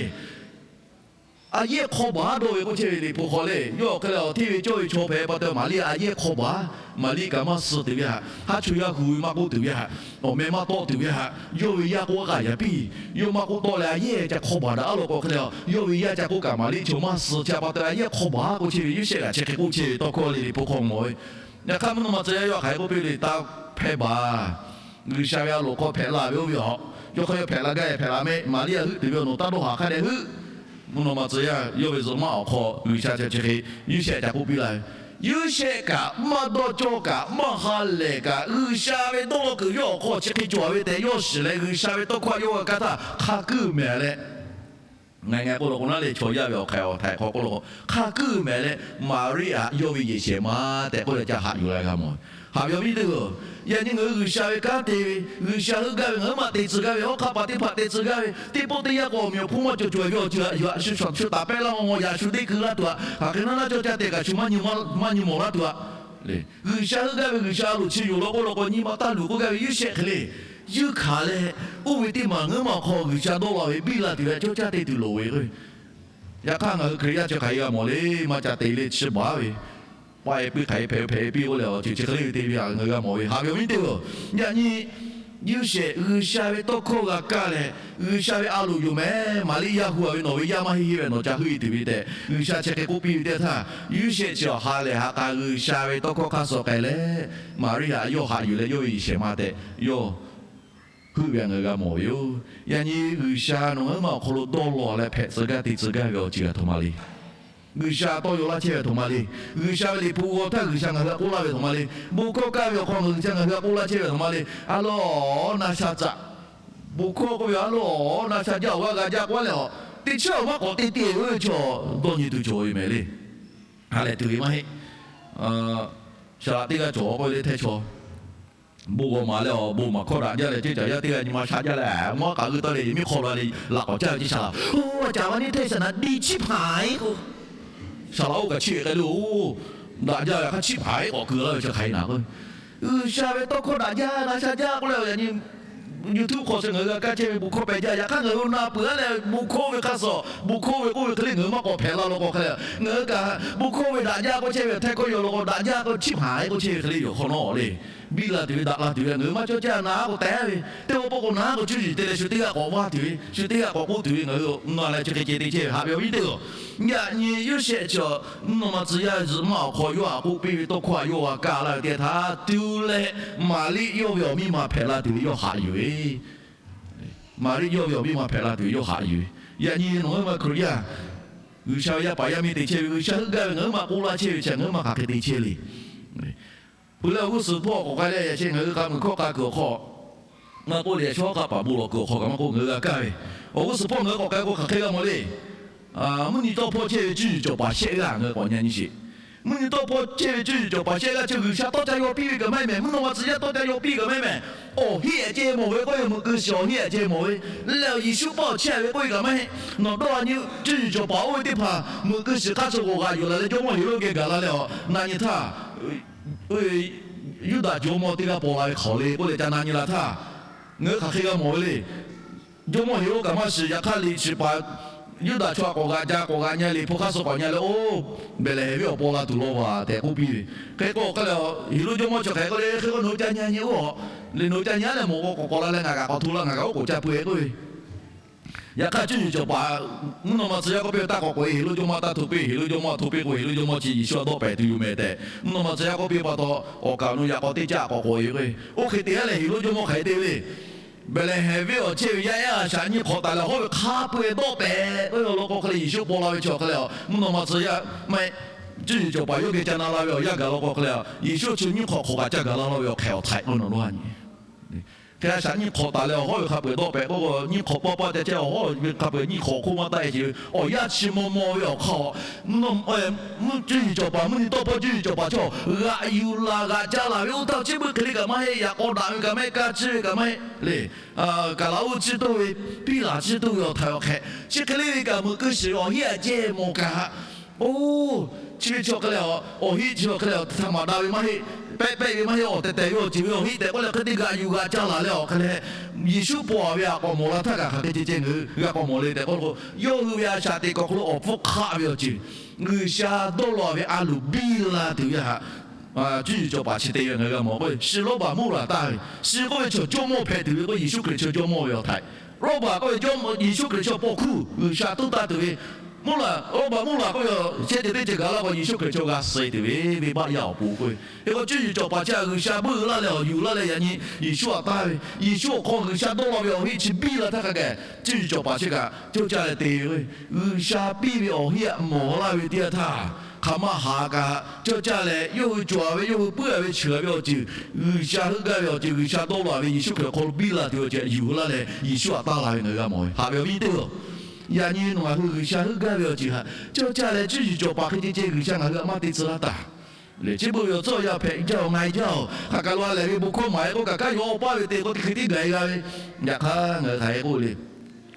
A yehˇ hk'aw baˬ dawˇ ve k'oˆ chehˇ ve Liꞈ hpu hk'aw le, yawˇ awˬ hk'e leh awˬ hteˇ ve cawˇ ve chaw hpehꞈ pa taw Maˍriˆ a yehˇ hk'aw baˬ. Maˍriˆ kaꞈ maˇ suh tuˬ ve htaꞈ, haˉ chaw yaˇ hu ve maˇ k'oˆ tuˬ ve htaꞈ, awˬ meh maˇ tawˆ tuˬ ve htaꞈ, yawˇ ve yaˇ k'oˆ k'aꞈ yaꞈ piˇ. Yawˇ maˇ k'oˆ tawˆ leh a yehˇ ca hk'aw baˬ daꞈ a law k'o hk'e le, yawˇ ve yaˇ ca k'oˆ kaꞈ Maˍriˆ chaw maˇ suh. Chi pa taw a yehˇ hk'aw baˬ k'oˆ chehˇ ve Yoˇsehꞈ kaꞈ chi hk'e k'oˆ chehˇ ve tawˇ hkawˇ le Liꞈ hpu hk'aw mawˬ ve. Yaꞈ hk'aˇ mvuhˇ naw ma tcuh yaˇ yawˇ hk'aˬ hk'e k'oˆ piˇ le, Taˇ hpehˇ baˬ. G'uiˬsha ve a loˍ hk'aw hpehꞈ la ve oˇ ve a, yawˇ hk'aˇ yawˇ hpehꞈ la gaˇ e hpehꞈ la mehˆ. Maˍriˆ a heuˆ tuˬ ve awˬ nawˬ taˇ dawˇ haˍ hk'a dehꞈ heuˆ. Mvuhˇ naw ma tcuh yaˇ yawˇ ve zuhꞈ maˆ awˬ hk'aw G'uiˬsha chi chi hk'e Yoˇsehꞈ ca k'oˆ piˇ la ve. Yoˇsehꞈ kaꞈ maˇ dawˇ cawˇ kaꞈ maˇ ha lehˬ kaꞈ, G'uiˬsha ve dawˇ law kuiˬ yawˇ awˬ hk'aw chi hk'e cawˬ ve tehꞈ yawˇ shiˍ leh, G'uiˬsha ve tawˇ hkawˇ a yawˇ g'a kaˇ htaˇ hk'a kuiˉ mehˍ leh, ngaˬ ngaˬ k'oˆ la k'o naˉ leh chaw yaˇ ve awˬ hk'aw awˬ htaiˍ hk'aw k'oˆ la k'o, hk'a kuiˉ mehˍ leh, Maˍriˆ htaꞈ yawˇ ve yehˬ shehˍ ma tehꞈ k'oˆ leh ca haꞈ yuˬ la g'a mawˬ. Haꞈ ve awˬ viˉ teˇ g'aˇ, yaꞈ nyi ngaˬ hui G'uiˬsha ve kanˉ te ve, G'uiˬsha heuˆ gaˇ ve, ngaˬ hui maˇ te tcuh gaˇ ve, hawˉ hk'aˇ paˍ teˇ hpaˍ te tcuh gaˇ ve, teˇ pawˆ teˇ yanˇ k'o awˬ meꞈ awˬ hponˇ maˇ cawˬ cawˬ ve awˬ ceuˬ htaꞈ yaꞈ shu shaˍ shu taˍ pehˇ laˇ maw maw yaꞈ shu deˇ keu laˇ tuˬ htaꞈ, hk'aˬ hk'e naˉ naˉ cawˇ caˇ tehꞈ kaꞈ shu maˇ nyi maˇ nyi mawˬ laˇ tuˬ htaꞈ, G'uiˬsha heuˆ gaˇ ve G'uiˬsha a loˍ chi yoˬ law k'oˆ la k'o, nyi ma taˇ luˬ k'oˆ gaˇ ve Yoˇsehꞈ hk'e le, yuˇ hkanˍ leh, oˇ ve teˇ maˬ ngaˬ hui ma awˬ hk'aw G'uiˬsha dawˇ law ve biˇ la tuˬ ve cawˇ caˇ te tuˬ loˍ ve k'o, yaꞈ hk'aˇ ngaˬ hui Hkriꞈ yaˇ chi hk'aˬ hk'e g'a mawˬ le, maˇ ca te le chi baˬ ve, paˆ e piˇ hk'aˬ hk'e hpehꞈ hpehꞈ e piˇ k'oˆ leh awˬ ceuˬ chi hk'e le ve te ve htaꞈ ngaˬ hui g'a mawˬ ve. Haꞈ ve awˬ viˉ teˇ g'aˇ, yaꞈ nyi Yoˇsehꞈ G'uiˬsha ve tawˇ hkawˇ g'a kaˇ leh, G'uiˬsha ve a loˍ yoˬ mehˍ, Maˍriˆ yaˇ hu a ve nawˬ ve yaˇ maˇ heˆ heˆ ve nawˬ ca heuˆ e tuˬ ve tehꞈ G'uiˬsha chi hk'e k'oˆ piˇ ve teˇ htaˇ, Yoˇsehꞈ chi awˬ ha lehˬ ha k'a G'uiˬsha ve tawˇ hkawˇ hk'aˇ suh k'ai leh, Maˍriˆ htaꞈ yawˇ haꞈ yuˬ leh yawˇ ve yehˬ shehˍ ma tehꞈ yawˇ heuˆ ve htaꞈ ngaˬ hui g'a mawˬ ve yoˬ. Yaꞈ nyi G'uiˬsha nawˬ ngaˬ hui ma awˬ hk'aw lo dawˇ law leh hpehꞈ tcuh gaˇ te tcuh gaˇ ve awˬ ceuˬ htaꞈ htoꞈ ma le. G'uiˬsha tawˇ yaw laˇ chehˇ ve htaꞈ htoꞈ ma le. G'uiˬsha ve liꞈ hpu g'aw htaˇ G'uiˬsha ngaˬ hui htaꞈ k'oˆ laˇ ve htaꞈ htoꞈ ma le. Bon hkawˇ kaˇ ve awˬ hk'aw G'uiˬsha ngaˬ hui htaꞈ k'oˆ laˇ chehˇ ve htaꞈ htoꞈ ma le. A loˬ, na sha caꞈ. Bon hkawˇ k'oˆ ve a loˬ, na sha jaˇ awˬ g'aˇ g'a jaˇ k'oˆ leh a, teˇ chiˉ awˬ maˇ k'awꞈ te te ve chaw dawˇ nyi tuˬ cawˬ ve mehˍ le. Ha lehˬ tuˬ ve maˇ heˆ. Saˍ laꞈ teˇ g'aˇ cawˬ k'oˆ ve le hteˇ chaw bon g'aw maˍ leh awˬ bon maˍ hkawˇ daꞈ jaˇ leh, ceˇ caˬ yaˇ teˇ g'aˇ nyi ma sha jaˇ leh, mvuhˇ aˉ k'aꞈ g'uiˇ tawˇ leh yehˬ miˉ hk'aw la leh laꞈ k'awꞈ caˇ ve ceˇ saˍ laꞈ, oˇ a caˍ va neˇ hteˇ saˍ naˍ diˇ chiˇ hpaˍ k'o, saˍ laꞈ oˇ kaꞈ chiˇ ve k'ai le oˬ, daꞈ jaˇ ve hk'aˇ chiˇ hpaˍ k'awꞈ keu laˇ ve chi hk'aˬ hk'e naˍ k'o, G'uiˬsha ve tawˇ hkawˇ daꞈ jaˇ na sha jaˇ k'oˆ leh, yaꞈ nyi YouTube hk'aw chi ngaˬ hui g'a kaˇ chehˇ ve bon hkawˇ pehˬ jaˇ. Yaꞈ hk'aˇ ngaˬ hui na peuˬ a leh bon hkawˇ ve hk'aˇ suh, bon hkawˇ ve k'oˆ ve hk'e le ngaˬ hui maˇ k'awꞈ hpehꞈ la law k'o hk'e le, ngaˬ hui kaꞈ bon hkawˇ ve daꞈ jaˇ k'oˆ chehˇ ve hteˇ hkawˇ yaw law k'o daꞈ jaˇ k'oˆ chiˇ hpaˍ k'oˆ chehˇ ve hk'e le yoˬ hk'awꞈ nawˉ le. Biˇ la tuˬ ve daꞈ la tuˬ ve ngaˬ hui maˇ cawˇ caˇ na k'o teh ve, teˇ pawˆ pawˆ k'o na k'o cuˇ yiˍ te leh shu teˇ g'aˇ k'awꞈ vaˇ tuˬ ve, shu teˇ g'aˇ k'awꞈ k'oˆ tuˬ ve ngaˬ hui na leh chi hk'e ceh te chehˇ ve haꞈ ve awˬ viˉ teˇ g'aˇ. Yaꞈ nyi Yoˇsehꞈ chi mvuhˇ naw ma tcuh yaˇ zuhꞈ maˇ awˬ hk'aw yawˇ htaꞈ k'oˆ piˇ ve tawˇ hkawˇ htaꞈ yawˇ g'a kaˇ laˇ ve teˇ htaˇ, tu leh Maˍriˆ yawˇ ve awˬ miˇ ma hpehꞈ la tuˬ ve yawˇ haꞈ yuˬ ve Maˍriˆ yawˇ ve awˬ miˇ ma hpehꞈ la tuˬ ve yawˇ haꞈ yuˬ ve. Yaꞈ nyi nawˬ ngaˬ hui ma Hkriꞈ yaˇ, G'uiˬsha ve yaˇ paˍ yaˇ miˇ te chehˇ ve, G'uiˬsha heuˆ gaˇ ve ngaˬ hui maˇ k'oˆ laˇ chehˇ ve chi ngaˬ hui maˇ hk'aˬ hk'e te chehˇ le. Peuˬ leh awˬ g'uˇ suhˍ hpawˇ k'awꞈ k'ai leh yaꞈ sheh ngaˬ hui k'a muiˬ hkawˇ k'a kuiˬ awˬ hk'aw, maˇ k'oˆ leh chaw hk'a paˍ bon lawˬ kuiˬ awˬ hk'aw kaꞈ maˇ k'oˆ ngaˬ hui g'a kaˇ ve, awˬ g'uˇ suhˍ hpawˇ ngaˬ hui k'awꞈ k'ai k'o hk'aˬ hk'e g'a mawˬ le. Mvuhˇ nyi tawˇ hpawˇ chehˇ ve cuˇ yiˍ cawˬ paˍ shehˆ g'aˇ ngaˬ hui k'awꞈ nyi nyi sheˍ. Mvuhˇ nyi tawˇ hpawˇ chehˇ ve cuˇ yiˍ cawˬ paˍ shehˆ g'aˇ chi G'uiˬsha tawˇ ca yaw piˇ ve kaꞈ maˇ heˆ mehˍ, mvuhˇ naw ma tcuh yaˇ tawˇ ca yaw piˇ kaꞈ maˇ heˆ mehˍ. Awˬ heˆ aꞈ ceh mawˬ ve k'oˆ ve, meuꞈ keu shiˍ awˬ heˆ aꞈ ceh mawˬ ve, leh Yeˍsuˆ paˇ awˬ chehˇ ve k'oˆ ve kaꞈ maˇ heˆ. Nawˬ dawˇ a nyi cuˇ yiˍ cawˬ paˍ oˇ ve teˇ hpaˍ meuꞈ keu shiˍ hk'aˇ chaw k'awꞈ g'aꞈ yuˬ la leh Jawˇmawˇ Heˍroˆ geh gaˬ la leh awˬ na nyi htaˇ, Yuˇdaꞈ jawˇmawˇ teˇ g'aˇ paw la ve hk'awꞈ le k'oˆ leh ca na nyi la htaˇ, ngaˬ hui hk'aˬ hk'e g'a mawˬ ve le. Jawˇmawˇ Heˍroˆ kaꞈ maˇ shiˍ, yaꞈ hk'aˇ liꞈ shiˍ paˍ Yuˇdaꞈ chaw htaꞈ k'awꞈ g'aꞈ ca k'awꞈ g'aꞈ nyi leh liꞈ hpu hk'aˇ suh k'awꞈ nyi leh, oˇ, Behˍlehˍhehnˍ venˇ awˬ paw la tuˬ law vaˬ tehꞈ k'oˆ piˇ ve. Hk'e k'o hk'e leh Heˍroˆ jawˇmawˇ chi hk'e k'oˆ le, hk'e k'o nawˬ hui ca nyi nyi oˇ, leh nawˬ hui ca nyi a leh mawˬ k'o k'awꞈ k'awꞈ la leh ngaˬ kaꞈ k'awꞈ hto la, ngaˬ kaꞈ oˉ k'oˍ ca peu-e k'oˆ ve. Yaꞈ hk'aˇ cuˇ yiˍ cawˬ paˍ mvuhˇ naw ma tcuh yaˇ k'oˆ piˇ ve, taˇ k'awꞈ k'oꞈ e, Heˍroˆ jawˇmawˇ taˇ hto piˇ, Heˍroˆ jawˇmawˇ hto piˇ k'o Heˍroˆ jawˇmawˇ chi Yeˍsuˆ htaꞈ dawˆ pehˍ tuˬ yoˬ mehˍ tehꞈ mvuhˇ naw ma tcuh yaˇ k'oˆ piˇ pa taw, awˬ kaˍ awˬ nu yaꞈ k'aw teˇ caˆ k'awꞈ k'oꞈ e k'o, oˇ hk'e te a leh Heˍroˆ jawˇmawˇ hk'aˬ hk'e te ve le. Behˍlehˍhehnˍ venˇ awˬ chehˇ ve yaˇ ehˉ a shaꞈ nyiˇ hk'awꞈ taˍ leh awˬ hawˉ ve hk'a peu-e dawˆ pehˍ k'oˆ ve awˬ lawn k'o hk'e leh Yeˍsuˆ paw la ve chi awˬ hk'e leh, mvuhˇ naw ma tcuh yaˇ maˇ heˆ, cuˇ yiˍ cawˬ paˍ yawˇ geh ca na la ve awˬ yanˇ gaˬ law k'o hk'e leh, Yeˍsuˆ chi nyiˇ hk'awꞈ hk'awꞈ kaꞈ ca gaˬ la law ve awˬ hk'e awˬ htaiꞈ k'oˆ nawˬ laˇ nyi. Hk'e a shaꞈ nyiˇ hk'awꞈ taˍ leh awˬ hawˉ ve hk'a peu-eˬ dawˆ pehꞈ k'oˆ k'o, nyiˇ hk'awꞈ paˇ paˇ ca chehˇ awˬ hawˉ ve hk'a peu-eˬ nyiˇ hk'awꞈ hk'oˆ maˇ taˆ e ce ve awˬ yanˇ chi maw maw ve awˬ hk'aw, cuˇ yiˍ cawˬ paˍ mvuhˇ nyi tawˇ hpawˇ cuˇ yiˍ cawˬ paˍ chaw g'aꞈ yuˬ laˬ g'aꞈ ca laˬ ve oˇ htaˇ chi beuꞈ hk'e le kaꞈ maˇ heˆ, yaꞈ k'aw daꞈ ve kaꞈ maˇ heˆ, kaˇ ciˇ ve kaꞈ maˇ heˆ le. Kaˍlaˍoˆ ciˇ toˇ ve, piˉlaꞈ ciˇ toˇ ve awˬ htaiꞈ awˬ hk'e chi hk'e le ve kaꞈ meuꞈ keu shiˍ ve awˬ heˆ aꞈ ceh mawˬ kaꞈ, oˇ, chi ve chi awˬ hk'e leh, awˬ heˆ chi awˬ hk'e leh htaꞈ maˍ daꞈ ve maˇ heˆ, pehˆ pehˆ ve maˇ heˆ, awˬ tehˬ tehˬ ve awˬ ceuˬ ve awˬ heˆ tehꞈ k'oˆ leh hk'e te g'aꞈ yuˬ g'aꞈ ca laˬ leh awˬ hk'e leh, Yeˍsuˆ paw ve htaꞈ k'awꞈ mawˬ la htaˇ kaꞈ hk'aˬ hk'e ceh ceh ngaˬ hui g'a k'awꞈ mawˬ le tehꞈ k'oˆ k'o, yawˇ hui ve a shaꞈ teꞈ k'awꞈ hk'aw lo awˬ hpfuhˇ hk'aˆ ve awˬ ceuˬ, G'uiˬsha dawˇ law ve a loˍ biˇ la tuˬ ve htaꞈ cuˇ yiˍ cawˬ paˍ chi te ve ngaˬ hui g'a mawˬ k'o, shiˍ lawˇ baˬ muˇ laˬ taˍ ve, shiˍ k'oˆ ve chaw Jawˇmawˇ hpehꞈ tuˬ ve k'o, Yeˍsuˆ Hkriꞈ chaw Jawˇmawˇ ve awˬ htaiꞈ, lawˇ baˬ k'oˆ ve Yeˍsuˆ Hkriꞈ chaw paw hkuˇ G'uiˬsha tuˉ taˇ tuˬ ve, muˇ laˬ, lawˇ baˬ muˇ laˬ k'oˆ ve, chehˇ ceh teˇ ceh gaˬ la k'o Yeˍsuˆ Hkriꞈ chaw g'a suh tuˬ ve venˇbaˆ yaˇ awˬ pon k'oˆ ve. Hk'e k'o cuˇ yiˍ cawˬ paˍ chi htaꞈ G'uiˬsha beuˆ laˇ leh awˬ yuˬ laˇ leh yaꞈ nyi Yeˍsuˆ htaꞈ taˇ ve, Yeˍsuˆ awˬ hk'aw G'uiˬsha dawˇ law ve awˬ heˆ chi biˇ la htaˇ hk'a gaˬ cuˇ yiˍ cawˬ paˍ chi kaꞈ cawˇ caˇ leh te ve, G'uiˬsha piˇ ve awˬ heˆ htaꞈ mawˬ laˇ ve teˇ yanˇ htaˇ, hk'aˬ ma haꞈ kaꞈ cawˇ caˇ leh, yawˇ hui cawˬ ve, yawˇ hui puiˉ-a ve, cheuˬ-a ve awˬ ceuˬ, G'uiˬsha heuˆ gaˇ ve awˬ ceuˬ, G'uiˬsha dawˇ law ve Yeˍsuˆ Hkriꞈ awˬ hk'aw lo biˇ la tuˬ ve awˬ ceuˬ yuˬ laˇ leh, Yeˍsuˆ htaꞈ taˇ la ve ngaˬ hui g'a mawˬ ve. Haꞈ ve awˬ viˉ nyi teˇ-oˬ, yaꞈ nyi nawˬ ngaˬ hui G'uiˬsha heuˆ gaˇ ve awˬ ceuˬ htaꞈ cawˇ caˇ leh, cuˇ yiˍ cawˬ paˍ hk'e ceh ceh G'uiˬsha ngaˬ hui htaꞈ maˇ te tcuh laˇ taˍ. Lehˬ, chi beuꞈ ve awˬ tcuhˉ awˬ yanˇ hpehꞈ jaˇ-oˬ, nga-e jaˇ-oˬ, hk'aˬ kaˬ lo a lehˬ ve bon hkawˇ maˍ-e k'oˆ kaꞈ, kanˉ yaw awˬ paˇ ve te k'o, teˇ hkui tiˉ gaˬ-e g'a ve. Yaꞈ hk'aˇ ngaˬ hui hk'aˬ hk'e k'oˆ le,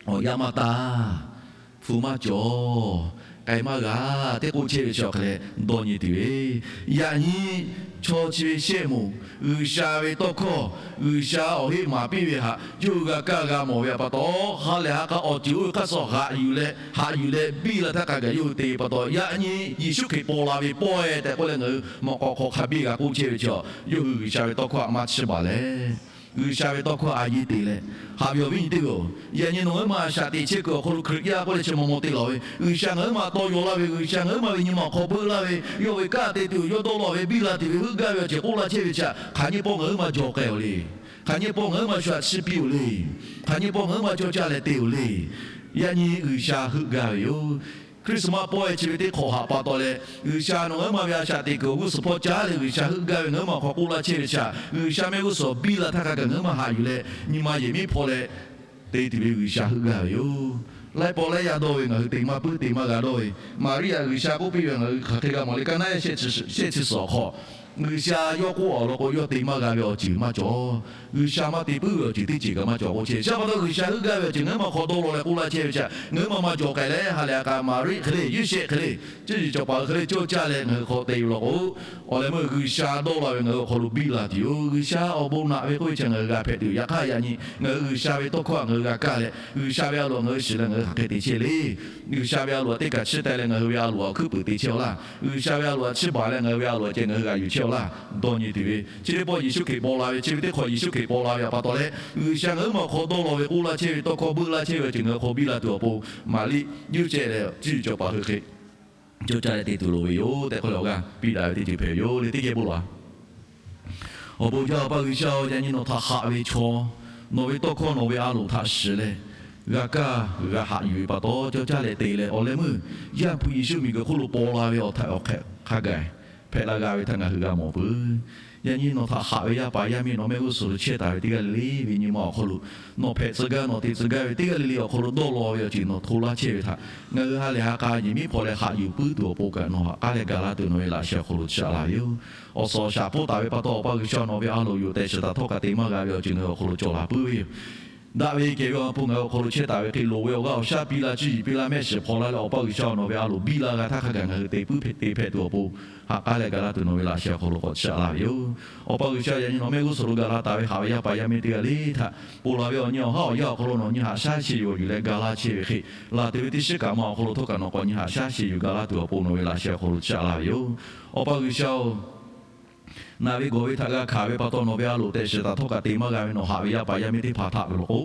awˬ yanˇ maˇ taˇ, hpu maˇ cawˬ, k'ai maˇ g'a, teˇ k'oˆ chehˇ ve chi awˬ hk'e leh dawˇ nyi tuˬ ve. Yaꞈ nyi chaw chi ve shehˆ moˍ, G'uiˬsha ve tawˇ hkawˇ, G'uiˬsha awˬ heˆ maˍ piˇ ve htaꞈ yawˇ hui g'a kaˇ g'a mawˬ ve pa taw, ha lehˬ ha k'a awˬ ceuˬ oˇ ve hk'aˇ suh haꞈ yuˬ leh, haꞈ yuˬ leh biˇ la htaˇ hk'a gaˬ yawˇ hui te pa taw, yaꞈ nyi Yeˍsuˆ Hkriꞈ paw la ve pawehˇ tehꞈ k'oˆ leh ngaˬ hui mawꞈ k'aw hk'aw hk'a biˇ g'a k'oˆ chehˇ ve chi, yawˇ hui G'uiˬsha ve tawˇ hkawˇ htaꞈ maˇ chiˇ baˬ leh, G'uiˬsha ve tawˇ hkawˇ a yiˇ te leh, haꞈ ve awˬ viˉ nyi teˇ-oˬ, yaꞈ nyi nawˬ ngaˬ hui ma a shaꞈ teꞈ chehˇ kuiˬ awˬ hk'aw lo Hkriꞈ yaˇ k'oˆ leh chi maw maw te lawˬ ve, G'uiˬsha ngaˬ hui ma tawˇ yaw laˇ ve, G'uiˬsha ngaˬ hui ma ve nyi ma awˬ hk'aw peuˆ laˇ ve, yawˇ ve kanˉ te tuˬ, yawˇ dawˇ law ve, biˇ la tuˬ ve, heuˆ gaˇ ve awˬ ceuˬ k'oˆ laˇ chehˇ ve chi, hk'aˬ nyi pawˆ ngaˬ hui ma jawˬ k'ai-oˬ le. Hk'aˬ nyi pawˆ ngaˬ hui ma shu htaꞈ chiˇ piˇ-oˬ le. Hk'aˬ nyi pawˆ ngaˬ hui ma cawˇ caˇ leh te-oˬ le. Yaꞈ nyi G'uiˬsha heuˆ gaˇ ve yoˬ. Christmas pawehˇ chi ve teˇ hk'awꞈ haꞈ pa taw leh, G'uiˬsha nawˬ ngaˬ hui ma ve a shaꞈ teꞈ kuiˬ awˬ g'uˇ suhˍ hpawˇ caˉ leh G'uiˬsha heuˆ gaˇ ve ngaˬ hui ma awˬ hk'aw k'oˆ laˇ chehˇ ve chi, G'uiˬsha mehˆ g'uˇ suhˍ biˇ la htaˇ hk'a gaˬ ngaˬ hui ma haꞈ yuˬ leh, nyi ma yehˬ miˉ hpawˇ leh te tuˬ ve G'uiˬsha heuˆ gaˇ ve yoˬ. Laiˉ pawˆ laiˉ yaˇ dawˇ ve ngaˬ hui te maˇ puiˉ te maˇ g'a dawˇ ve, Maˍriˆ htaꞈ G'uiˬsha k'oˆ piˇ ve ngaˬ hui hk'aˬ hk'e g'a mawˬ le. Kaˇ naˉ yaˇ shehˆ chi suhˍ awˬ hk'aw, G'uiˬsha yawˇ k'oˆ awˬ lawn k'o, yawˇ te maˇ g'a ve awˬ ceuˬ maˇ cawˬ. G'uiˬsha maˇ te puiˉ ve awˬ ceuˬ teˇ ceuˬ kaꞈ maˇ cawˬ k'o chehˇ. Chi pa taw G'uiˬsha heuˆ gaˇ ve awˬ ceuˬ ngaˬ hui ma awˬ hk'aw dawˇ law leh k'oˆ laˇ chehˇ ve chi, ngaˬ hui ma ma cawˬ k'ai leh, ha lehˬ ha k'a Maˍriˆ hk'e le, Yoˇsehꞈ hk'e le, cuˇ yiˍ cawˬ paˍ hk'e le cawˇ caˇ leh ngaˬ hui hk'aw te ve law k'o, awˬ leh meuˇ G'uiˬsha dawˇ law ve ngaˬ hui awˬ hk'aw lo biˇ la tuˬ yoˬ. G'uiˬsha awˬ bon naꞈ ve k'oˆ ve chi ngaˬ hui g'a hpehꞈ tuˬ. Yaꞈ hk'aˇ yaꞈ nyi ngaˬ hui G'uiˬsha ve tawˇ hkawˇ htaꞈ ngaˬ hui g'a kaˇ leh, G'uiˬsha ve a loˍ htaꞈ ngaˬ hui shiˍ leh ngaˬ hui hk'aˬ hk'e te chehˇ le. G'uiˬsha ve a loˍ htaꞈ teˇ kaꞈ chiˇ teh leh ngaˬ hui ve a loˍ htaꞈ awˬ hkuiˉ puiˍ te chehˇ-aw laˇ. G'uiˬsha ve a loˍ htaꞈ chiˇ baˬ leh ngaˬ hui ve a loˍ htaꞈ ceh ngaˬ hui g'a yuˬ chehˇ-aw laˇ. Dawˇ nyi tuˬ ve chi teˇ pawˆ Yeˍsuˆ Hkriꞈ paw la ve, chi ve teˇ hk'awꞈ Yeˍsuˆ Hkriꞈ paw la ve pa taw leh, G'uiˬsha ngaˬ hui ma awˬ hk'aw dawˇ law ve k'oˆ laˇ chehˇ ve tawˇ hkawˇ beuˆ laˇ chehˇ ve awˬ ceuˬ ngaˬ hui awˬ hk'aw biˇ la tuˬ awˬ pon, Maˍriˆ, Yoˇsehꞈ leh cuˇ yiˍ cawˬ paˍ hui hk'e cawˇ caˇ leh te tuˬ loˍ ve yoˬ tehꞈ k'oˆ leh awˬ g'aˇ piˇ daꞈ ve teˇ ceuˬ hpehꞈ ve yoˬ le. Teˇ geh bon lawˬ-a. Awˬ bon jaˇ Awˬ pa G'uiˬsha-oˬ, yaꞈ nyi nawˬ htaꞈ haꞈ ve chaw, nawˬ ve tawˇ hkawˇ nawˬ ve a loˍ htaꞈ shiˍ leh, g'a kaˇ g'a haꞈ yuˬ ve pa taw cawˇ caˇ leh te leh, awˬ leh meuˇ Yaˇ hpu Yeˍsuˆ miˬguiˬ hk'oˆ lo paw la ve awˬ htaiꞈ awˬ hk'ehꞈ hk'a gaˬ hpehꞈ la g'a ve htaꞈ ngaˬ hui g'a mawˬ peuˬ. Yaꞈ nyi nawˬ htaꞈ haꞈ ve yaˇ paˍ yaˇ miˇ nawˬ mehˆ g'uˇ suhˍ lo chehˇ taˍ ve teˇ g'aˇ le le ve nyi ma awˬ hk'aw lo, nawˬ hpehꞈ tcuh gaˇ nawˬ te tcuh gaˇ ve teˇ g'aˇ le le awˬ hk'aw lo dawˇ law ve awˬ ceuˬ nawˬ hto laˇ chehˇ ve htaꞈ ngaˬ hui ha lehˬ ha k'a yehˬ miˉ hpawˇ leh haꞈ yuˬ puiˉ tuˬ awˬ pon kaꞈ nawˬ haꞈ k'aˉ leh ga laˇ tuˬ nawˬ ve laꞈ sheh awˬ hk'aw lo chiˇ aꞈ laˇ ve yoˬ. Awˬ suhˍ awˬ shaˍ hpoˆ taˍ ve pa taw Awˬ pa G'uiˬsha nawˬ ve a loˍ yoˬ tehꞈ shiˍ taˍ htawˇ kaꞈ te maˇ g'a ve awˬ ceuˬ ngaˬ hui awˬ hk'aw lo cawˬ laˬ puiˉ ve yoˬ. Daꞈ ve kehˬ ve Awˬ ha hpu ngaˬ hui awˬ hk'aw lo chehˇ taˍ ve hk'e loˍ ve awˬ g'aˇ awˬ shaˉ piˇ laˇ, cuˇ yiˍ piˇ laˇ, mehˆ shiˍ hpaw laˇ leh Awˬ pa G'uiˬsha nawˬ ve a loˍ biˇ la g'a htaˇ hk'a gaˬ ngaˬ hui te puiˉ hpehꞈ te hpehꞈ tuˬ awˬ pon, haꞈ k'aˉ leh ga laˇ tuˬ nawˬ ve laꞈ sheh awˬ hk'aw lo k'awꞈ chiˇ aꞈ laˇ ve yoˬ. Awˬ pa G'uiˬsha yaꞈ nyi nawˬ mehˆ g'uˇ suhˍ lo gaˬ la taˍ ve haꞈ ve yaˇ paˍ yaˇ miˇ teˇ g'aˇ le htaꞈ ponˬ laˬ ve awˬ nyi awˬ haˉ awˬ yanˇ awˬ hk'aw lo nawˬ nyi haꞈ shaˉ sheh yuˬ awˬ yuˬ leh ga laˇ chehˇ ve hk'e, laˬ te ve teˇ shiˉ kaꞈ ma awˬ hk'aw lo htawˇ kaꞈ nawˬ k'awꞈ nyi haꞈ shaˉ sheh yuˬ ga laˇ tuˬ awˬ pon nawˬ ve laꞈ sheh awˬ hk'aw lo chiˇ aꞈ laˇ ve yoˬ. Awˬ pa G'uiˬsha-oˬ, naˬ ve gawˬ ve htaꞈ g'a hkanˍ ve pa taw nawˬ ve a loˍ tehꞈ shiˍ taˍ htawˇ kaꞈ te maˇ g'a ve nawˬ haꞈ ve yaˇ paˍ yaˇ miˇ teˇ hpaˍ htaꞈ ve law k'o,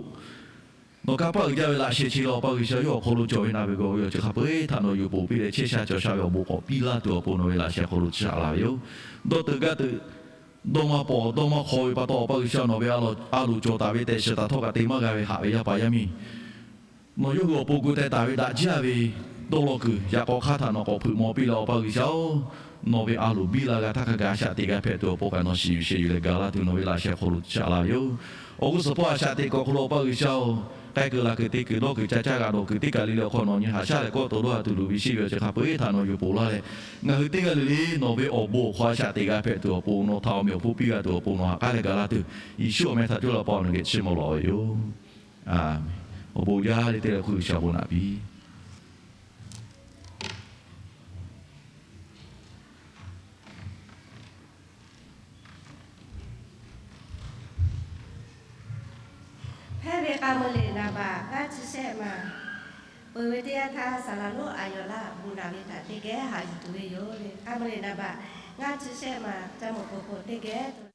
nawˬ kanˇ paˆ uiˍ jaˇ ve laꞈ sheh chi leh Awˬ pa G'uiˬsha yawˇ awˬ hk'aw lo cawˬ ve naˬ ve gawˬ ve awˬ ceuˬ hk'a peu-eˬ htaꞈ nawˬ yuˬ ponˬ piˇ leh chehˇ sha cawˬ sha ve awˬ bon k'awꞈ piˇ laˇ tuˬ awˬ pon nawˬ ve laꞈ sheh awˬ hk'aw lo chiˇ aꞈ laˇ ve yoˬ. Dawˇ teuꞈ gaˇ teuꞈ, dawˇ maˇ pawˍ dawˇ maˇ hk'aw ve pa taw Awˬ pa G'uiˬsha nawˬ ve a loˍ cawˬ taˍ ve tehꞈ shiˍ taˍ htawˇ kaꞈ te maˇ g'a ve haꞈ ve yaˇ paˍ yaˇ miˇ nawˬ yawˇ hui awˬ pon gu teh taˍ ve daꞈ jaˇ ve dawˇ law kuiˬ yaꞈ k'aw hk'aˇ htaꞈ nawˬ k'awꞈ hpeuꞈ maw piˇ leh Awˬ pa G'uiˬsha-oˬ, nawˬ ve a loˍ biˇ la g'a htaˇ hk'a gaˬ a shaꞈ teꞈ g'a hpehꞈ tuˬ awˬ pon kaꞈ nawˬ shiˍ yuˬ sheh yuˬ leh ga laˇ tuˬ nawˬ ve laꞈ sheh awˬ hk'aw lo chiˇ aꞈ laˇ ve yoˬ. Awˬ g'uˇ suhˍ hpawˇ a shaꞈ teꞈ kuiˬ awˬ hk'aw lo Awˬ pa G'uiˬsha-oˬ, k'ai kuiˬ laˬ kuiˬ te kuiˬ dawˇ kuiˬ ca caˇ g'a dawˬ kuiˬ teˇ kaˬ le le awˬ hk'aw nawˬ nyi haꞈ shaˉ leh kawˆ to dawˇ ha tuˬ loˍ ve sheˆ ve awˬ ceuˬ hk'a peu-eˬ htaꞈ nawˬ yuˬ ponˬ laˇ leh, ngaˬ hui teˇ g'aˇ le le nawˬ ve awˬ bon awˬ hk'aw a shaꞈ teꞈ g'a hpehꞈ tuˬ awˬ pon, nawˬ htaꞈ awˬ meꞈ awˬ hponˇ piˇ g'a tuˬ awˬ pon nawˬ haꞈ k'aˉ leh ga laˇ tuˬ, Yeˍsuˆ awˬ meh htaꞈ cawˇ leh Awˬ pa nawˬ geh chiˇ mvuh lawˬ ve yoˬ. Awˬ bon jaˇ le teˇ leh hk'oˆ G'uiˬsha bon naꞈ piˇ. Hpehˇ ve k'a meuˇ le naˍ baˬ ngaˇ chi shehˆ ma, peuˬ ve teˇ yanˇ htaˇ saˍ laˍ lonˉ a yawˬ laˇ bon naꞈ ve htaꞈ teˇ geh haꞈ yuˬ tuˬ ve yoˬ le. K'a meuˇ le naˍ baˬ ngaˇ chi shehˆ ma, ca mawˬ k'oˍ k'o teˇ geh tuˬ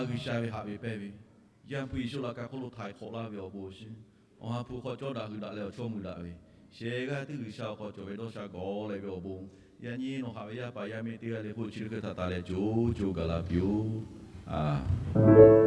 G'uiˬsha ve haꞈ ve pehnˇ ve, Yaˇ hpu Yeˍsuˆ laꞈ ka hk'oˆ lo htaiˍ hk'awꞈ laˇ ve awˬ bon shiˍ, Awˬ ha hpu hk'aw cawˇ daꞈ hui daꞈ leh awˬ chawˇ mui daꞈ ve, shehˍ g'aˇ teˇ G'uiˬsha awˬ hk'aw cawˬ ve dawˇ sha gawˬ leh ve awˬ bon, yaꞈ nyi nawˬ haꞈ ve yaˇ paˍ yaˇ miˇ teˇ g'aˇ le k'oˆ chi teˇ hkui htaꞈ taˍ leh co co gaˬ la piˇ-oˆ.